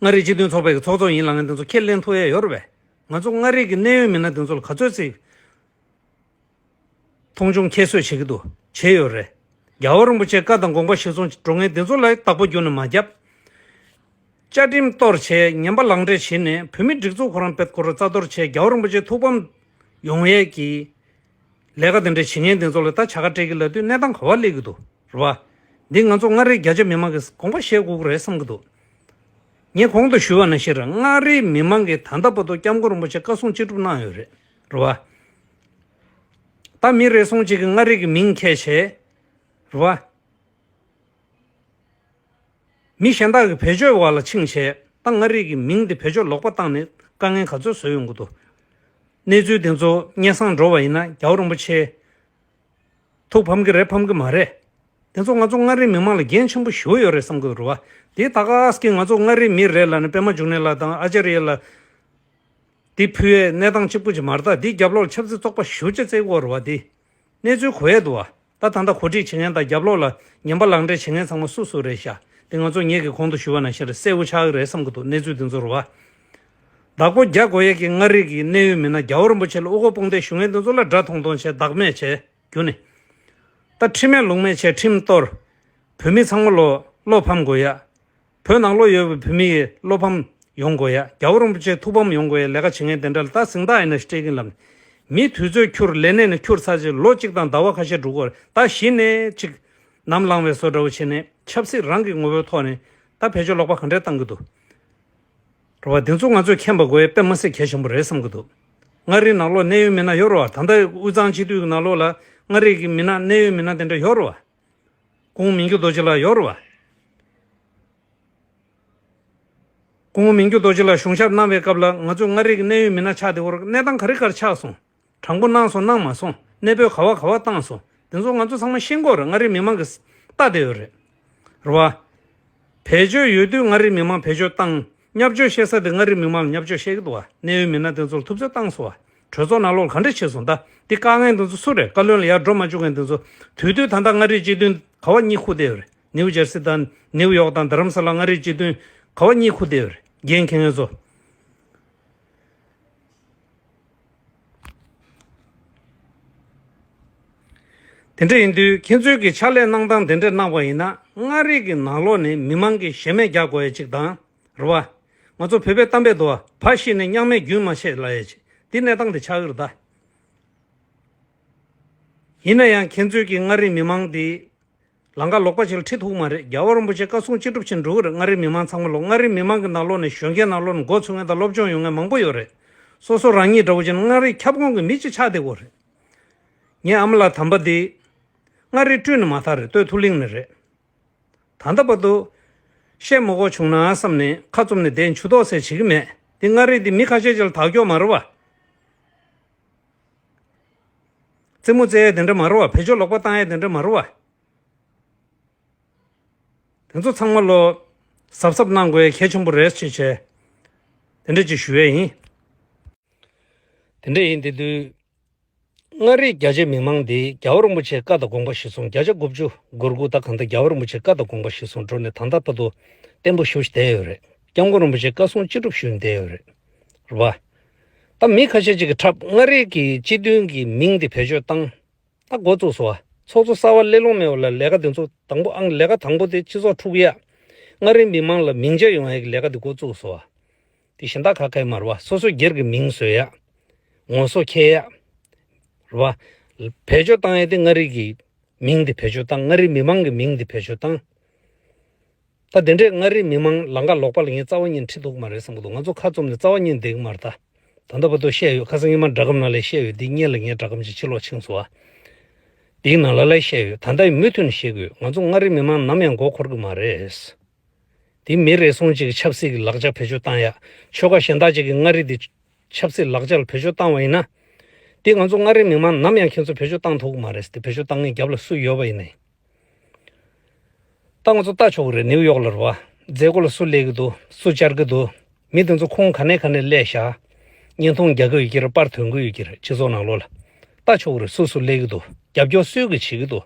མངའ་རིས་སྤྱི་མཐུན་ཚོགས་པའི་གི་ཚོགས་གཙོ་ཡིན་ལབ་མཁན་དེ་ཚོ་ཁས་ལེན་ཐུབ་ཡས་ཡོད་རེད་པས། ང་ཚོ་མངའ་རིས་ཀྱི་གནད་ཡོད་མི་སྣ་དེ་ཚོ་ལ་ག་ཚོད་ཅིག་མཐོང་ཆུང་ཁྱད་གསོད་བྱེད་ཀྱི་འདུག་བྱས་ཡོད་རེད། རྒྱལ་བ་རིན་པོ་ཆེའི་བཀའ་དང་དགོངས་པ་གཞིར་བཟུང་འགྲོ་མཁན་དེ་ཚོ་ལ་བདག་པོ་རྒྱུགས་ནས་མ་བརྒྱབ། བཅའ་ཁྲིམས་གཏོར་བྱས་ངན་པ་ལག་འབྲེལ་བྱས་ནས་བོད་མི་སྒྲིག་འཛུགས་ཁོ་རང་དཔེ་ཁོ་རང་རྩ་གཏོར་བྱས། རྒྱལ་བ་རིན་པོ་ཆེ་ཐུགས་ཕམ་ཡོང་ཡས་ཀྱི་ལས་ཀ་དེ་འདྲ་བྱེད་མཁན་དེ་ཚོ་ལ་ད་བྱ་དགའ་སྤྲད་ཀྱི་ལབ་དུས་གནས་སྟངས་ག་པར་སླེབས་ཀྱི་འདུག་རེད་བ། འདི་ང་ཚོ་མངའ་རིས་རྒྱ་ཆེ་མི་མང་གིས་དགོངས་པ་བཞེས་དགོས་ཀྱི་རེད་བསམ་གྱི་འདུག་ངས་གོང་དུ་ཞུས་པ་ནང་བཞིན་རེད། མངའ་རིས་མི་མང་གིས་ད་ལྟ་བར་དུ་སྐྱབས་མགོན་རིན་པོ་ཆེ་བཀའ་གསུང་ཅི་སྒྲུབ་གནང་ཡོད་རེད། རེད་བ། ད་མི་རེ་ཟུང་གཅིག་གིས་མངའ་རིས་ཀྱི་མིང་འཁྱེར་བྱས། རེད་བ། མི་གཞན་དག་གིས་བེད་སྤྱོད་འོག་ལ་ཕྱིན་བྱས། ད་མངའ་རིས་ཀྱི་མིང་དེ་བེད་སྤྱོད་ལོག་པ་བཏང་ནས་དཀའ་ངལ་ག་ཚོད་བཟོས་ཡོང་གི་འདུག་གནས་ཚུལ་དེ་ཚོ་སྙན་སེང་འགྲོ་བ་ཡིན་ན་རྒྱལ་བ་རིན་པོ་ཆེ་ཐུགས་ཕམ་གྱི་རེད་ཕམ་གྱི་མ་རེད། དེ་ཚོ་ང་ཚོ་མངའ་རིས་མི་མང་ལ་འགན་ཆེན་པོ་ཞེ་པོ་ཡོད་རེད་བསམ་གྱི་རེད་བ། དེ་ད་ག་སེ་གི་ང་ཚོ་མངའ་རིས་མི་རེད་ལབ་ནས་པད་མ་འབྱུང་གནས་ལགས་དང་ཨ་ཅཱརྱ་ལགས་དེ་ཕུལ་ཡས་གནས་སྟངས་གཅིག་པུ་ཅིག་མ་རེད། ད་དེའི་རྒྱབ་ལོགས་ལ་ཆབ་སྲིད་བཙོག་པ་ཞེ་པོ་ཅིག་བརྩི་གི་ཡོད་རེད་བ། དེ། གནས་ཚུལ་གོ་ཡས་འདུག་བ། ད་ད་ལྟ་གོ་སྒྲིག་བྱེད་མཁན་དང་རྒྱབ་ལོགས་ལ་ངན་པ་ལག་འབྲེལ་བྱེད་མཁན་ཚང་མ་སུ་སུ་རེད་ཤག་དེ་ང་ཚོ་ངེད་ཀྱིས་གོང་དུ་ཞུས་པ་ནང་བཞིན་རེད། གསལ་པོ་ཆགས་ཀྱི་རེད་བསམ་གྱི་འདུག་གནས་ཚུལ་དེ་ཚོ་རེད་བ། བདག་པོ་རྒྱག་དགོས་ཡས་ཀྱི་མངའ་རིས་ཀྱི་གནད་ཡོད་མི་སྣ། རྒྱལ་བ་རིན་པོ་ཆེ་ལ་དབུ་སྐོར་དཔུང་འདེགས་ཞུ་མཁན་དེ་ཚོ་ལ་དགྲ་མཐོང་མཐོང་བྱས་བདག་མེད་བྱས་རྒྱུ་ནི། ད་ཁྲིམས་མེད་ལུགས་མེད་བྱས་ཁྲིམས་གཏོར། བོད་མི་ཚང་མ་ལོ་བློ་ཕམ་དགོས་ཡ། བོད་ནང་ལོགས་ཡོད་པའི་བོད་མི་ཡི་བློ་ཕམ་ཡོང་དགོས་ཡ། རྒྱལ་བ་རིན་པོ་ཆེ་ཐུགས་ཕམ་ཡོང་དགོས་ཡ་ལས་ཀ་བྱེད་མཁན་དེ་འདྲ་ལ་ད་གཟེངས་རྟགས་ཡིན་ན་སྤྲད་ཀྱིན་ལབ་ནས། མི་དུས་ཚོད་འཁྱུར། ལས་གནས་ནས་འཁྱུར་ཚར་རྗེས་ལོ་གཅིག་དང་ཟླ་བ་ཁ་ཤས་འགྲོ་གི་ཡོད་རེད། ད་གཞི་ནས་ཅིག་ནམ་ལངས་པའི་བཟོ་འདྲ་བོ་བྱས་ནས་ཆབ་སྲིད་རང་གི་ངོ་བོའི་ཐོག་ནས་ད་བེད་སྤྱོད་ལོག་པ་ག་འདྲས་བཏང་གི་འདུག་རེད་བ། དེ་ཚོ་ང་ཚོས་མཁྱེན་པ་དགོས་ཡ་དཔེ་མི་སྲིད་གལ་ཆེན་པོ་རེད་བསམ་གྱི་འདུག་མངའ་རིས་ནང་ལོགས་གནད་ཡོད་མི་སྣ་ཡོད་རེད་བ། ད་ལྟ་དབུས་གཙང་སྤྱི་འཐུས་ཀྱི་ནང་ལོགས་ལ་མངའ་རིས་ཀྱི་མི་སྣ་གནད་ཡོད་མི་སྣ་དེ་འདྲ་ཡོད་རེད་བ། སྐུ་ངོ་མིང་རྒྱུད་རྡོ་རྗེ་ལགས་ཡོད་རེད་བ། སྐུ་ངོ་མིང་རྒྱུད་རྡོ་རྗེ་ལགས་གཞུང་ཞབས་གནང་བའི་སྐབས་ལ་ང་ཚོས་མངའ་རིས་ཀྱི་གནད་ཡོད་མི་སྣ་ཆགས་བསྡད་ཡོད་རེད། གནས་སྟངས་ག་རེ་ག་རེ་ཆགས་སོང་། དྲང་པོ་གནང་སོང་གནང་མ་སོང་། གནས་སྤོས་ག་བ་ག་བ་བཏང་སོང་། དེ་ཚོ་ང་ཚོ་ཚང་མ་ཤེས་ཀྱི་ཡོད་རེད། མངའ་རིས་མི་མང་གིས་ལྟ་བསྡད་ཡོད་རེད། རེད་བ། བེད་སྤྱོད་ཡོད་དུས་མངའ་རིས་མི་མང་བེད་སྤྱོད་བཏང་། བརྙས་བཅོས་བཤད་ས་དེ་མངའ་རིས་མི་མང་ལ་བརྙས་བཅོས་བཤད་ཀྱི་འདུག་བ། གནད་ཡོད་མི་སྣ་དེ་ཚོ་ལ་ཐུབ་ཚོད་བཏང་སོང་བ། གྲོས་ཚོགས་ནང་ལོགས་ལ་ག་འདྲ་བྱས་སོང་། ད་འདི་བཀག་མཁན་དེ་ཚོ་སུ་རེད། བཀའ་བློན་ལ་ཡར་འགྲོ་མ་བཅུག་མཁན་དེ་ཚོ། དུས་དུས་ད་ལྟ་མངའ་རིས་སྤྱི་མཐུན་ག་བ་གཉིད་ཁུག་བསྡད་ཡོད་རེད། ནིའུ་ཇར་སི་དང་ནིའུ་ཡོག་དང་རྡ་རམ་ས་ལ་མངའ་རིས་སྤྱི་མཐུན་ག་བ་གཉིད་ཁུག་བསྡད་ཡོད་རེད། འགན་འཁྱེར་མཁན་ཚོ། དེ་འདྲ་ཡིན་དུས་ཁྱེད་ཚོས་ཀྱི་ཕྱག་ལས་གནང་སྟངས་དེ་འདྲ་གནང་བ་ཡིན་ན། མངའ་རིས་ཀྱི་ནང་ལོགས་ནས་མི་མང་གིས་ཞེ་མེར་རྒྱག་དགོས་ཡ་གཅིག་དང་། རེད་བ། ང་ཚོ་བོད་པའི་གཏམ་དཔེ་འདུག་བ། ཕ་ཤི་ནས་མྱག་མེད་རྒྱུན་མ་ཆད་ལབ་ཡ་ཅིག། འདི་གནས་སྟངས་དེ་ཆགས་ཀྱི་རེད་ད། ཡིན་ན་ཡང་ཁྱེད་ཚོས་ཀྱི་མངའ་རིས་མི་མང་འདི་ལམ་ཁ་ལོག་པ་ཅིག་ལ་ཁྲིད་ཐུབ་ཀྱི་མ་རེད། རྒྱལ་བ་རིན་པོ་ཆེ་བཀའ་གསུང་ཅི་སྒྲུབ་བྱས་འགྲོ་གི་རེད། མངའ་རིས་མི་མང་ཚང་མ་ལོག། མངའ་རིས་མི་མང་གི་ནང་ལོགས་ནས་གཞོན་སྐྱེས་ནང་ལོགས་ནས་འགོ་ཚུགས་མཁན་དང་སློབ་སྦྱོང་ཡོད་མཁན་མང་པོ་ཡོད་རེད། སོ་སོ་རང་ཉིད་འདྲ་བོ་ཅིག་ན་མངའ་རིས་ཁྱབ་ཁོངས་ཀྱི་མི་གཅིག་ཆགས་བསྡད་ཡོད་རེད། ངའི་ཨ་མ་ལགས་དམ་པ་འདི་མངའ་རིས་སྤྲུལ་ནས་མ་ཐག་རེད། སྟོད་མཐོ་གླིང་ནས་རེད། ད་ལྟ་བར་དུ་བཤད་མ་དགོས་བྱུང་ན་བསམ་ནས་ཁ་བཙུམ་ནས་བསྡད། མཇུག་ཐོག་ཟེར་བྱེད་ཀྱི་མེད། འདི་མངའ་རིས་འདི་མི་ཁ་ཤས་ཅིག་ལ་བདག་སྐྱོང་མ་རེད་བ། རྩེད་མོ་རྩེ་ཡས་དེ་འདྲ་མ་རེད་བ། བེད་སྤྱོད་ལོག་པ་བཏང་ཡས་དེ་འདྲ་མ་རེད་བ། དེ་ཚོ་ཚང་མ་ལོ་གཟབ་གཟབ་གནང་དགོས་གལ་ཆེན་པོ་རེད་ཅེས་བྱས། དེ་འདྲ་ཅིག་ཞུ་ཡས་ཡིན། དེ་འདྲ་ཡིན་དེ་དུས། མངའ་རིས་རྒྱ་ཆེ་མི་མང་འདི་རྒྱལ་བ་རིན་པོ་ཆེའི་བཀའ་དང་དགོངས་པ་གཞིར་བཟུང་། བརྒྱ་ཆ་དགུ་བཅུ་གོ་དགུ་ད་གང་ལྟར་རྒྱལ་བ་རིན་པོ་ཆེའི་བཀའ་དང་དགོངས་པ་གཞིར་བཟུང་འགྲོ་ནས་ད་ལྟ་བར་དུ་བརྟན་པོ་ཞེ་པོ་ཅིག་བསྡད་ཡོད་རེད། སྐྱབས་མགོན་རིན་པོ་ཆེའི་བཀའ་གསུང་ཅི་སྒྲུབ་ཞུས་ནས་བསྡད་ཡོད་རེད། རེད་བ། ད་མི་ཁ་ཤས་ཅིག་གིས་འཁྲབ། མངའ་རིས་ཀྱི་སྤྱི་མཐུན་གྱི་མིང་དེ་བེད་སྤྱོད་བཏང་། ད་འགོ་བཙུགས་སོང་བ། ཚོགས་གཙོ་གསར་པ་སླེབས་ལོང་མེད་པ་ལ་ལས་ཀ་དེ་ཚོ་དང་པོ་ཨང་ལས་ཀ་དང་པོ་དེ་སྤྱི་ཚོགས་འཁྲུག་ཡ། མངའ་རིས་མི་མང་ལ་མིང་ཆད་ཡོང་ཡ་གི་ལས་ཀ་དེ་འགོ་བཙུགས་སོང་བ། དེ་གཞན་དག་ག་གེ་མ་རེད་བ། སོ་སོ་སྒེར་གྱི་མིང་བཟོས་ཡ། ངོ་སོ་འཁྱེར་ཡ། རེད་བ། བེད་སྤྱོད་བཏང་ཡ་དེ་མངའ་རིས་ཀྱི་མིང་དེ་བེད་སྤྱོད་བཏང་། མངའ་རིས་མི་མང་གི་མིང་དེ་བེད་སྤྱོད་བཏང་། ད་དེ་འདྲས་མངའ་རིས་མི་མང་ལམ་ཁ་ལོག་པ་ལ་ངས་རྩ་བ་ཉིད་ཁྲིད་ཐུབ་ཀྱི་མ་རེད་བསམ་གྱི་འདུག་ང་ཚོ་ཁ་བཙུམ་ནས་རྩ་བ་ཉིད་བསྡད་ཀྱི་མ་རེད་ད། ད་ལྟ་བར་དུ་བཤད་ཡོད། ཁ་སང་ཉི་མ་སྒྲ་སྒམ་ནང་ལ་བཤད་ཡོད། འདི་སྔོན་ལ་ངས་སྒྲ་སྒམ་ཅིག་ཕྱི་ལོགས་ཕྱིན་སོང་བ། འདིའི་ནང་ལ་ལ་བཤད་ཡོད། ད་ལྟ་ཡང་མུ་མཐུད་ནས་བཤད་དགོས། ང་ཚོ་མངའ་རིས་མི་མང་ནམ་ཡང་མགོ་འཁོར་གྱི་མ་རེད། དེ་མི་རེ་ཟུང་གཅིག་གིས་ཆབ་སྲིད་ཀྱི་ལག་ཆ་བེད་སྤྱོད་བཏང་ཡ། ཆོལ་ཁ་གཞན་དག་ཅིག་གིས་མངའ་རིས་འདི་ཆབ་སྲིད་ལག་ཆ་ལ་བེད་སྤྱོད་བཏང་བ་ཡིན་ན། འདི་ང་ཚོ་མངའ་རིས་མི་མང་ནམ་ཡང་ཁྱེད་ཚོ་བེད་སྤྱོད་བཏང་ཐུབ་ཀྱི་མ་རེད། དེ་བེད་སྤྱོད་བཏང་མཁན་རྒྱབ་ལ་སུ་ཡོད་པ་ཡིན་ནའི། ད་ང་ཚོ་ལྟ་ཆོག་གི་རེད། ནིའུ་ཡོག་ལ་རེད་བ། མཛད་སྒོ་ལ་སུ་སླེབས་ཀྱི་འདུག་སུ་བཅར་གྱི་འདུག་མི་དེ་ཚོ་ཁོང་ག་ནས་ག་ནས་སླེབས་ཤག་བརྙན་ཐུང་རྒྱག་གི་ཡོད་ཀྱི་རེད། པར་ཐོན་གྱི་ཡོད་ཀྱི་རེད། སྤྱི་ཚོགས་ནང་ལོགས་ལ་ལྟ་ཆོག་གི་རེད། སུ་སུ་སླེབས་ཀྱི་འདུག་རྒྱབ་སྐྱོར་སུས་ཀྱིས་བྱེད་ཀྱི་འདུག་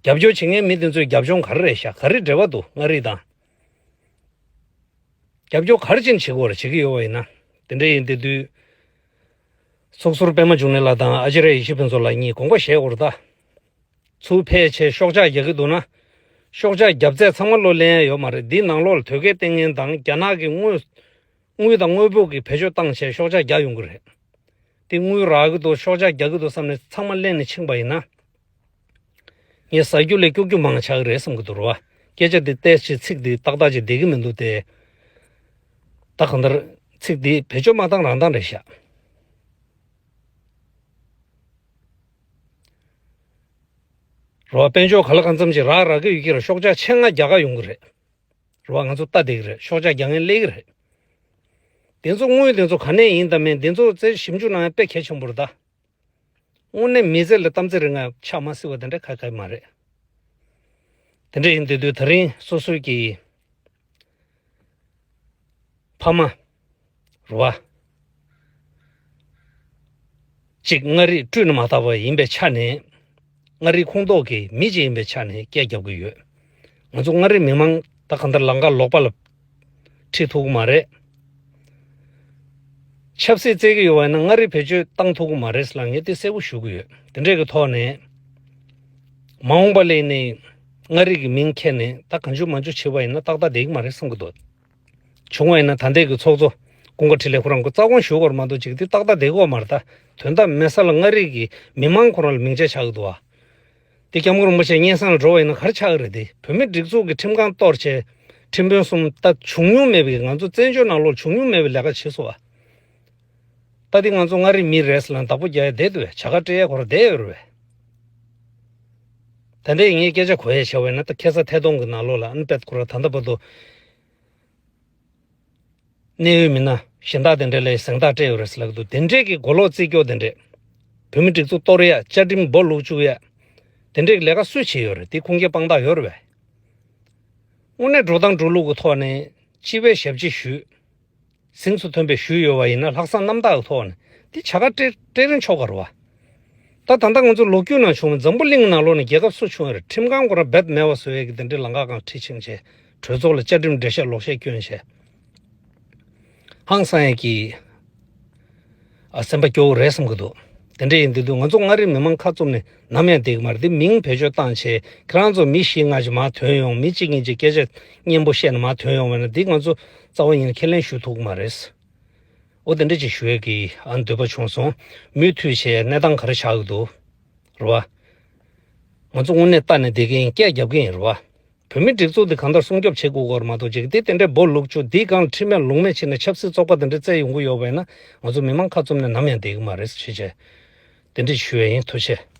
རྒྱབ་སྐྱོར་བྱེད་མཁན་མི་དེ་ཚོའི་རྒྱབ་ལྗོངས་ག་རེ་རེད་ཤག་ག་རེ་འབྲེལ་བ་འདུག་མངའ་རིས་དང་། རྒྱབ་སྐྱོར་ག་རེ་བྱས་ནས་བྱེད་དགོས་རེད། བྱེད་ཀྱི་ཡོད་པ་ཡིན་ན། དེ་འདྲ་ཡིན་དེ་དུས། ཚོགས་ཟུར་པད་མ་འབྱུང་གནས་ལགས་དང་ཨ་ཅེ་རེ་ཡེ་ཤེས་ཕུན་ཚོགས་ལགས་གཉིས་དགོངས་པ་བཞེས་དགོས་རེད་ད། ཚུར་ཕེབས་བྱས་ཤོག་ཆག་རྒྱག་གི་འདུག་ན། ཤོག་ཆག་རྒྱབ་ཚད་ཚང་མ་བློ་ལེན་ཡ་ཡོད་མ་རེད། འདིའི་ནང་ལོགས་ལ་དོས་སྐད་བསྟན་མཁན་དང་རྒྱ་ནག་གི་དངུལ། དངུལ་དང་དངོས་པོ་གི་བེད་སྤྱོད་བཏང་བྱས་ཤོག་ཆག་རྒྱག་ཡོང་གི་རེད། དེ་དངུལ་རག་གི་འདུག་ཤོག་ཆག་རྒྱག་གི་འདུག་བསམ་ནས་ཚང་མ་གླེང་ནས་ཕྱིན་པ་ཡིན་ན། ངས་ཟ་རྒྱུ་ལས་སྐྱུག་རྒྱུ་མང་ཆགས་ཀྱི་རེད་བསམ་གྱི་འདུག་རེད་བ། སྐད་ཆ་འདི་ཏོག་ཙམ་ཚིག་འདི་ཏག་ཏག་ཅིག་བསྡད་ཀྱི་མི་འདུག་སྟེ། ད་གང་ལྟར་ཚིག་འདི་བེད་སྤྱོད་མ་བཏང་རང་བཏང་རེད་ཤག་རེད་བ། དཔལ་འབྱོར་ག་ལ་གང་འཚམ་ཅིག་རག་རག་གི་ཡོད་ཀྱི་རེད། ཤོག་ཆག་ཆེད་མངགས་རྒྱག་ག་ཡོང་གི་རེད། རེད་བ། ང་ཚོ་ལྟ་བསྡད་ཀྱི་རེད། ཤོག་ཆག་རྒྱག་མཁན་སླེབས་ཀྱི་རེད། དེ་ཚོ་དངུལ་དེ་ཚོ་ག་ནས་ཡིན་དང་མིན་དེ་ཚོ་ཚེ་ཞིབ་འཇུག་གནང་ཡ་དཔེ་གལ་ཆེན་པོ་རེད་ད། དངོས་གནས་མི་ཚེ་ལ་གཏམ་ཚེ་རིང་ང་ཆགས་མ་སྲིད་པ་དེ་འདྲ་ཁ་ཁ་མ་རེད། དེ་འདྲ་ཡིན་དུས་དུས་ད་རིང་སོ་སོའི་གི་ཕ་མ་རེད་བ། གཅིག་མངའ་རིས་སྤྲུལ་ནས་མ་བཏང་བ་ཡིན་པའི་ཆ་ནས། མངའ་རིས་ཁོངས་གཏོགས་ཀྱི་མི་གཅིག་ཡིན་པའི་ཆ་ནས་སྐད་རྒྱབ་ཀྱི་ཡོད། ང་ཚོ་མངའ་རིས་མི་མང་ད་གང་ལྟར་ལམ་ཁ་ལོག་པ་ལ་ཁྲིད་ཐུབ་ཀྱི་མ་རེད། ཆབ་སྲིད་རྩེད་ཀྱི་ཡོད་པ་ཡིན་ན་མངའ་རིས་བེད་སྤྱོད་བཏང་ཐུབ་ཀྱི་མ་རེད་ལབ་ངས་དེ་གསལ་པོ་ཞུ་གི་ཡོད། དེ་འདྲས་ཀྱི་ཐོག་ནས་མ་འོངས་པ་ལ་ནི་མངའ་རིས་ཀྱི་མིང་འཁྱེར་ནས་ད་གང་བྱུང་མང་བྱུང་བྱེད་པ་ཡིན་ན་ཏག་ཏག་བསྡད་ཀྱི་མ་རེད་བསམ་གྱི་འདུག་བྱུང་བ་ཡིན་ན་ད་ལྟའི་གི་ཚོགས་གཙོ་ཀུན་དགའ་འཕྲིན་ལས་ཁོ་རང་གི་རྩ་དགོངས་ཞུ་དགོས་རེད་མ་གཏོགས་ཅིག་དེ་ཏག་ཏག་བསྡད་ཀྱི་ཡོད་མ་རེད། ད་དོན་དག་མེད་ས་ལ་མངའ་རིས་ཀྱི་མི་མང་ཁོ་རང་ལ་མིང་ཆད་ཆགས་ཀྱི་འདུག་བ། དེ་སྐྱབས་མགོན་རིན་པོ་ཆེ་སྙན་སེང་ལ་འགྲོ་བ་ཡིན་ན་ག་རེ་ཆགས་ཀྱི་རེད། དེ་བོད་མིའི་སྒྲིག་འཛུགས་ཀྱི་ཁྲིམས་ཁང་གཏོར་བྱས་ཁྲིམས་དཔོན་གསུམ་ད་བྱུང་མྱོང་མེད་པའི་ང་ཚོ་བཙན་བྱོལ་ནང་ལོགས་བྱུང་མྱོང་མེད་པའི་ལས་ཀ་བྱས་སོང་བ། ད་དེ་ང་ཚོ་མངའ་རིས་མི་རེད་ཟེར་ལ་བདག་པོ་རྒྱག་ཡ་བསྡད་འདུག་བས། བྱ་དགའ་སྤྲད་ཡ་ཁོ་རང་བསྡད་ཡོད་རེད་བས། ད་ལྟའི་ངས་སྐད་ཆ་གོ་ཡ་བྱས་པ་ཡིན་ན་ད་ཁ་སང་ཐད་གཏོང་གི་ནང་ལོགས་ལ་ཨན་པད་ཁོ་རང་ད་ལྟ་བར་དུ་གནད་ཡོད་མི་སྣ་གཞན་དག་དེ་འདྲ་ལ་གཟེངས་རྟགས་སྤྲད་ཡོད་རེད་ཟེར་ལབ་འདུག་དེ་འདྲས་ཀྱི་གོ་ལོག་རྩིས་སྐྱོར་དེ་འདྲས། བོད་མི་སྒྲིག་འཛུགས་གཏོར་ཡ་བཅའ་ཁྲིམས་སྦོ་ལུག་བཅུག་ཡ། དེ་འདྲས་ཀྱི་ལས་ཀ་སུས་བྱས་ཡོད་རེད། དེ་ཁུངས་སྐྱེལ་དཔང་རྟགས་ཡོད་རེད་བས། དངོས་གནས་འགྲོ་སྟངས་འགྲོ་ལུགས་ཀྱི་ཐོག་ནས་སྤྱི་པའི་ཞབས་ཕྱི་ཞུས། གཟེངས་སུ་ཐོན་པའི་ཞུས་ཡོད་པ་ཡིན་ན་ལྷག་བསམ་རྣམ་དག་གི་ཐོག་ནས་དེ་བྱ་དགའ་སྤྲད་སྤྲད་རན་ཆོག་ག་རེད་བ། ད་ད་ལྟ་ང་ཚོ་ལོ་རྒྱུས་ནང་བྱུང་བའི་འཛམ་བུ་གླིང་ནང་ལོགས་ནས་རྒྱལ་ཁབ་སུ་བྱུང་ཡོད་རེད། ཁྲིམས་ཁང་ཁོ་རང་རྦད་མེད་པ་བཟོ་ཡས་ཀྱི་དེ་འདྲའི་ལམ་ཁ་སྒང་ཁྲིད་ཕྱིན་བྱས་གྲོས་ཚོགས་ལ་བཅའ་ཁྲིམས་འགྲེལ་བཤད་ལོག་བཤད་བསྐྱོན་བྱས། ཧང་སང་ཡས་ཀྱི་ཨ་སེམས་པ་སྐྱོ་བོ་རེད་བསམ་གྱི་འདུག་དེ་འདྲ་ཡིན་དུས་དུས་ང་ཚོ་མངའ་རིས་མི་མང་ཁ་བཙུམ་ནས་ནམ་ཡང་བསྡད་ཀྱི་མ་རེད། དེ་མིང་བེད་སྤྱོད་བཏང་བྱས་ཁྱེད་རང་ཚོ་མི་བཞི་ལྔ་ཅིག་མར་ཐོན་ཡོང་། མི་གཅིག་གཉིས་ཅིག་སྐད་ཆ་སྙན་པོ་བཤད་ནས་མར་ཐོན་ཡོང་བས་ན་འདི་ང་ཚོ་རྩ་བ་ཉིད་ནས་ཁས་ལེན་ཞུ་ཐུབ་ཀྱི་མ་རེད། འོ་དེ་འདྲ་ཅིག་ཞུ་ཡས་ཀྱི་ཨ་འདོད་པ་བྱུང་སོང་། མུ་མཐུད་བྱས་གནས་སྟངས་ག་རེ་ཆགས་ཀྱི་འདུག་རེད་བ། ང་ཚོ་དངོས་གནས་ལྟ་ནས་བསྡད་ཀྱི་ཡིན། སྐད་རྒྱབ་ཀྱི་ཡིན་རེད་བ། བོད་མི་སྒྲིག་འཛུགས་འདི་གང་ལྟར་སྲུང་སྐྱོབ་བྱེད་དགོས་སྐོར་མ་གཏོགས་ཅིག་དེ་དེ་འདྲའི་སྦོ་ལུག་བཅུག་འདིའི་སྒང་ལ་ཁྲིམས་མེད་ལུགས་མེད་བྱས་ནས་ཆབ་སྲིད་བཙོག་པ་དེ་འདྲ་བཙལ་ཡོང་གི་ཡོད་པ་ཡིན་ན་ང་ཚོ་མི་མང་ཁ་བཙུམ་ནས་ནམ་ཡང་བསྡད་ཀྱི་མ་རེད་ཞེས་བྱས། དེ་འདྲ་ཞུ་ཡས་ཡིན། ཐུགས་རྗེ་ཆེ།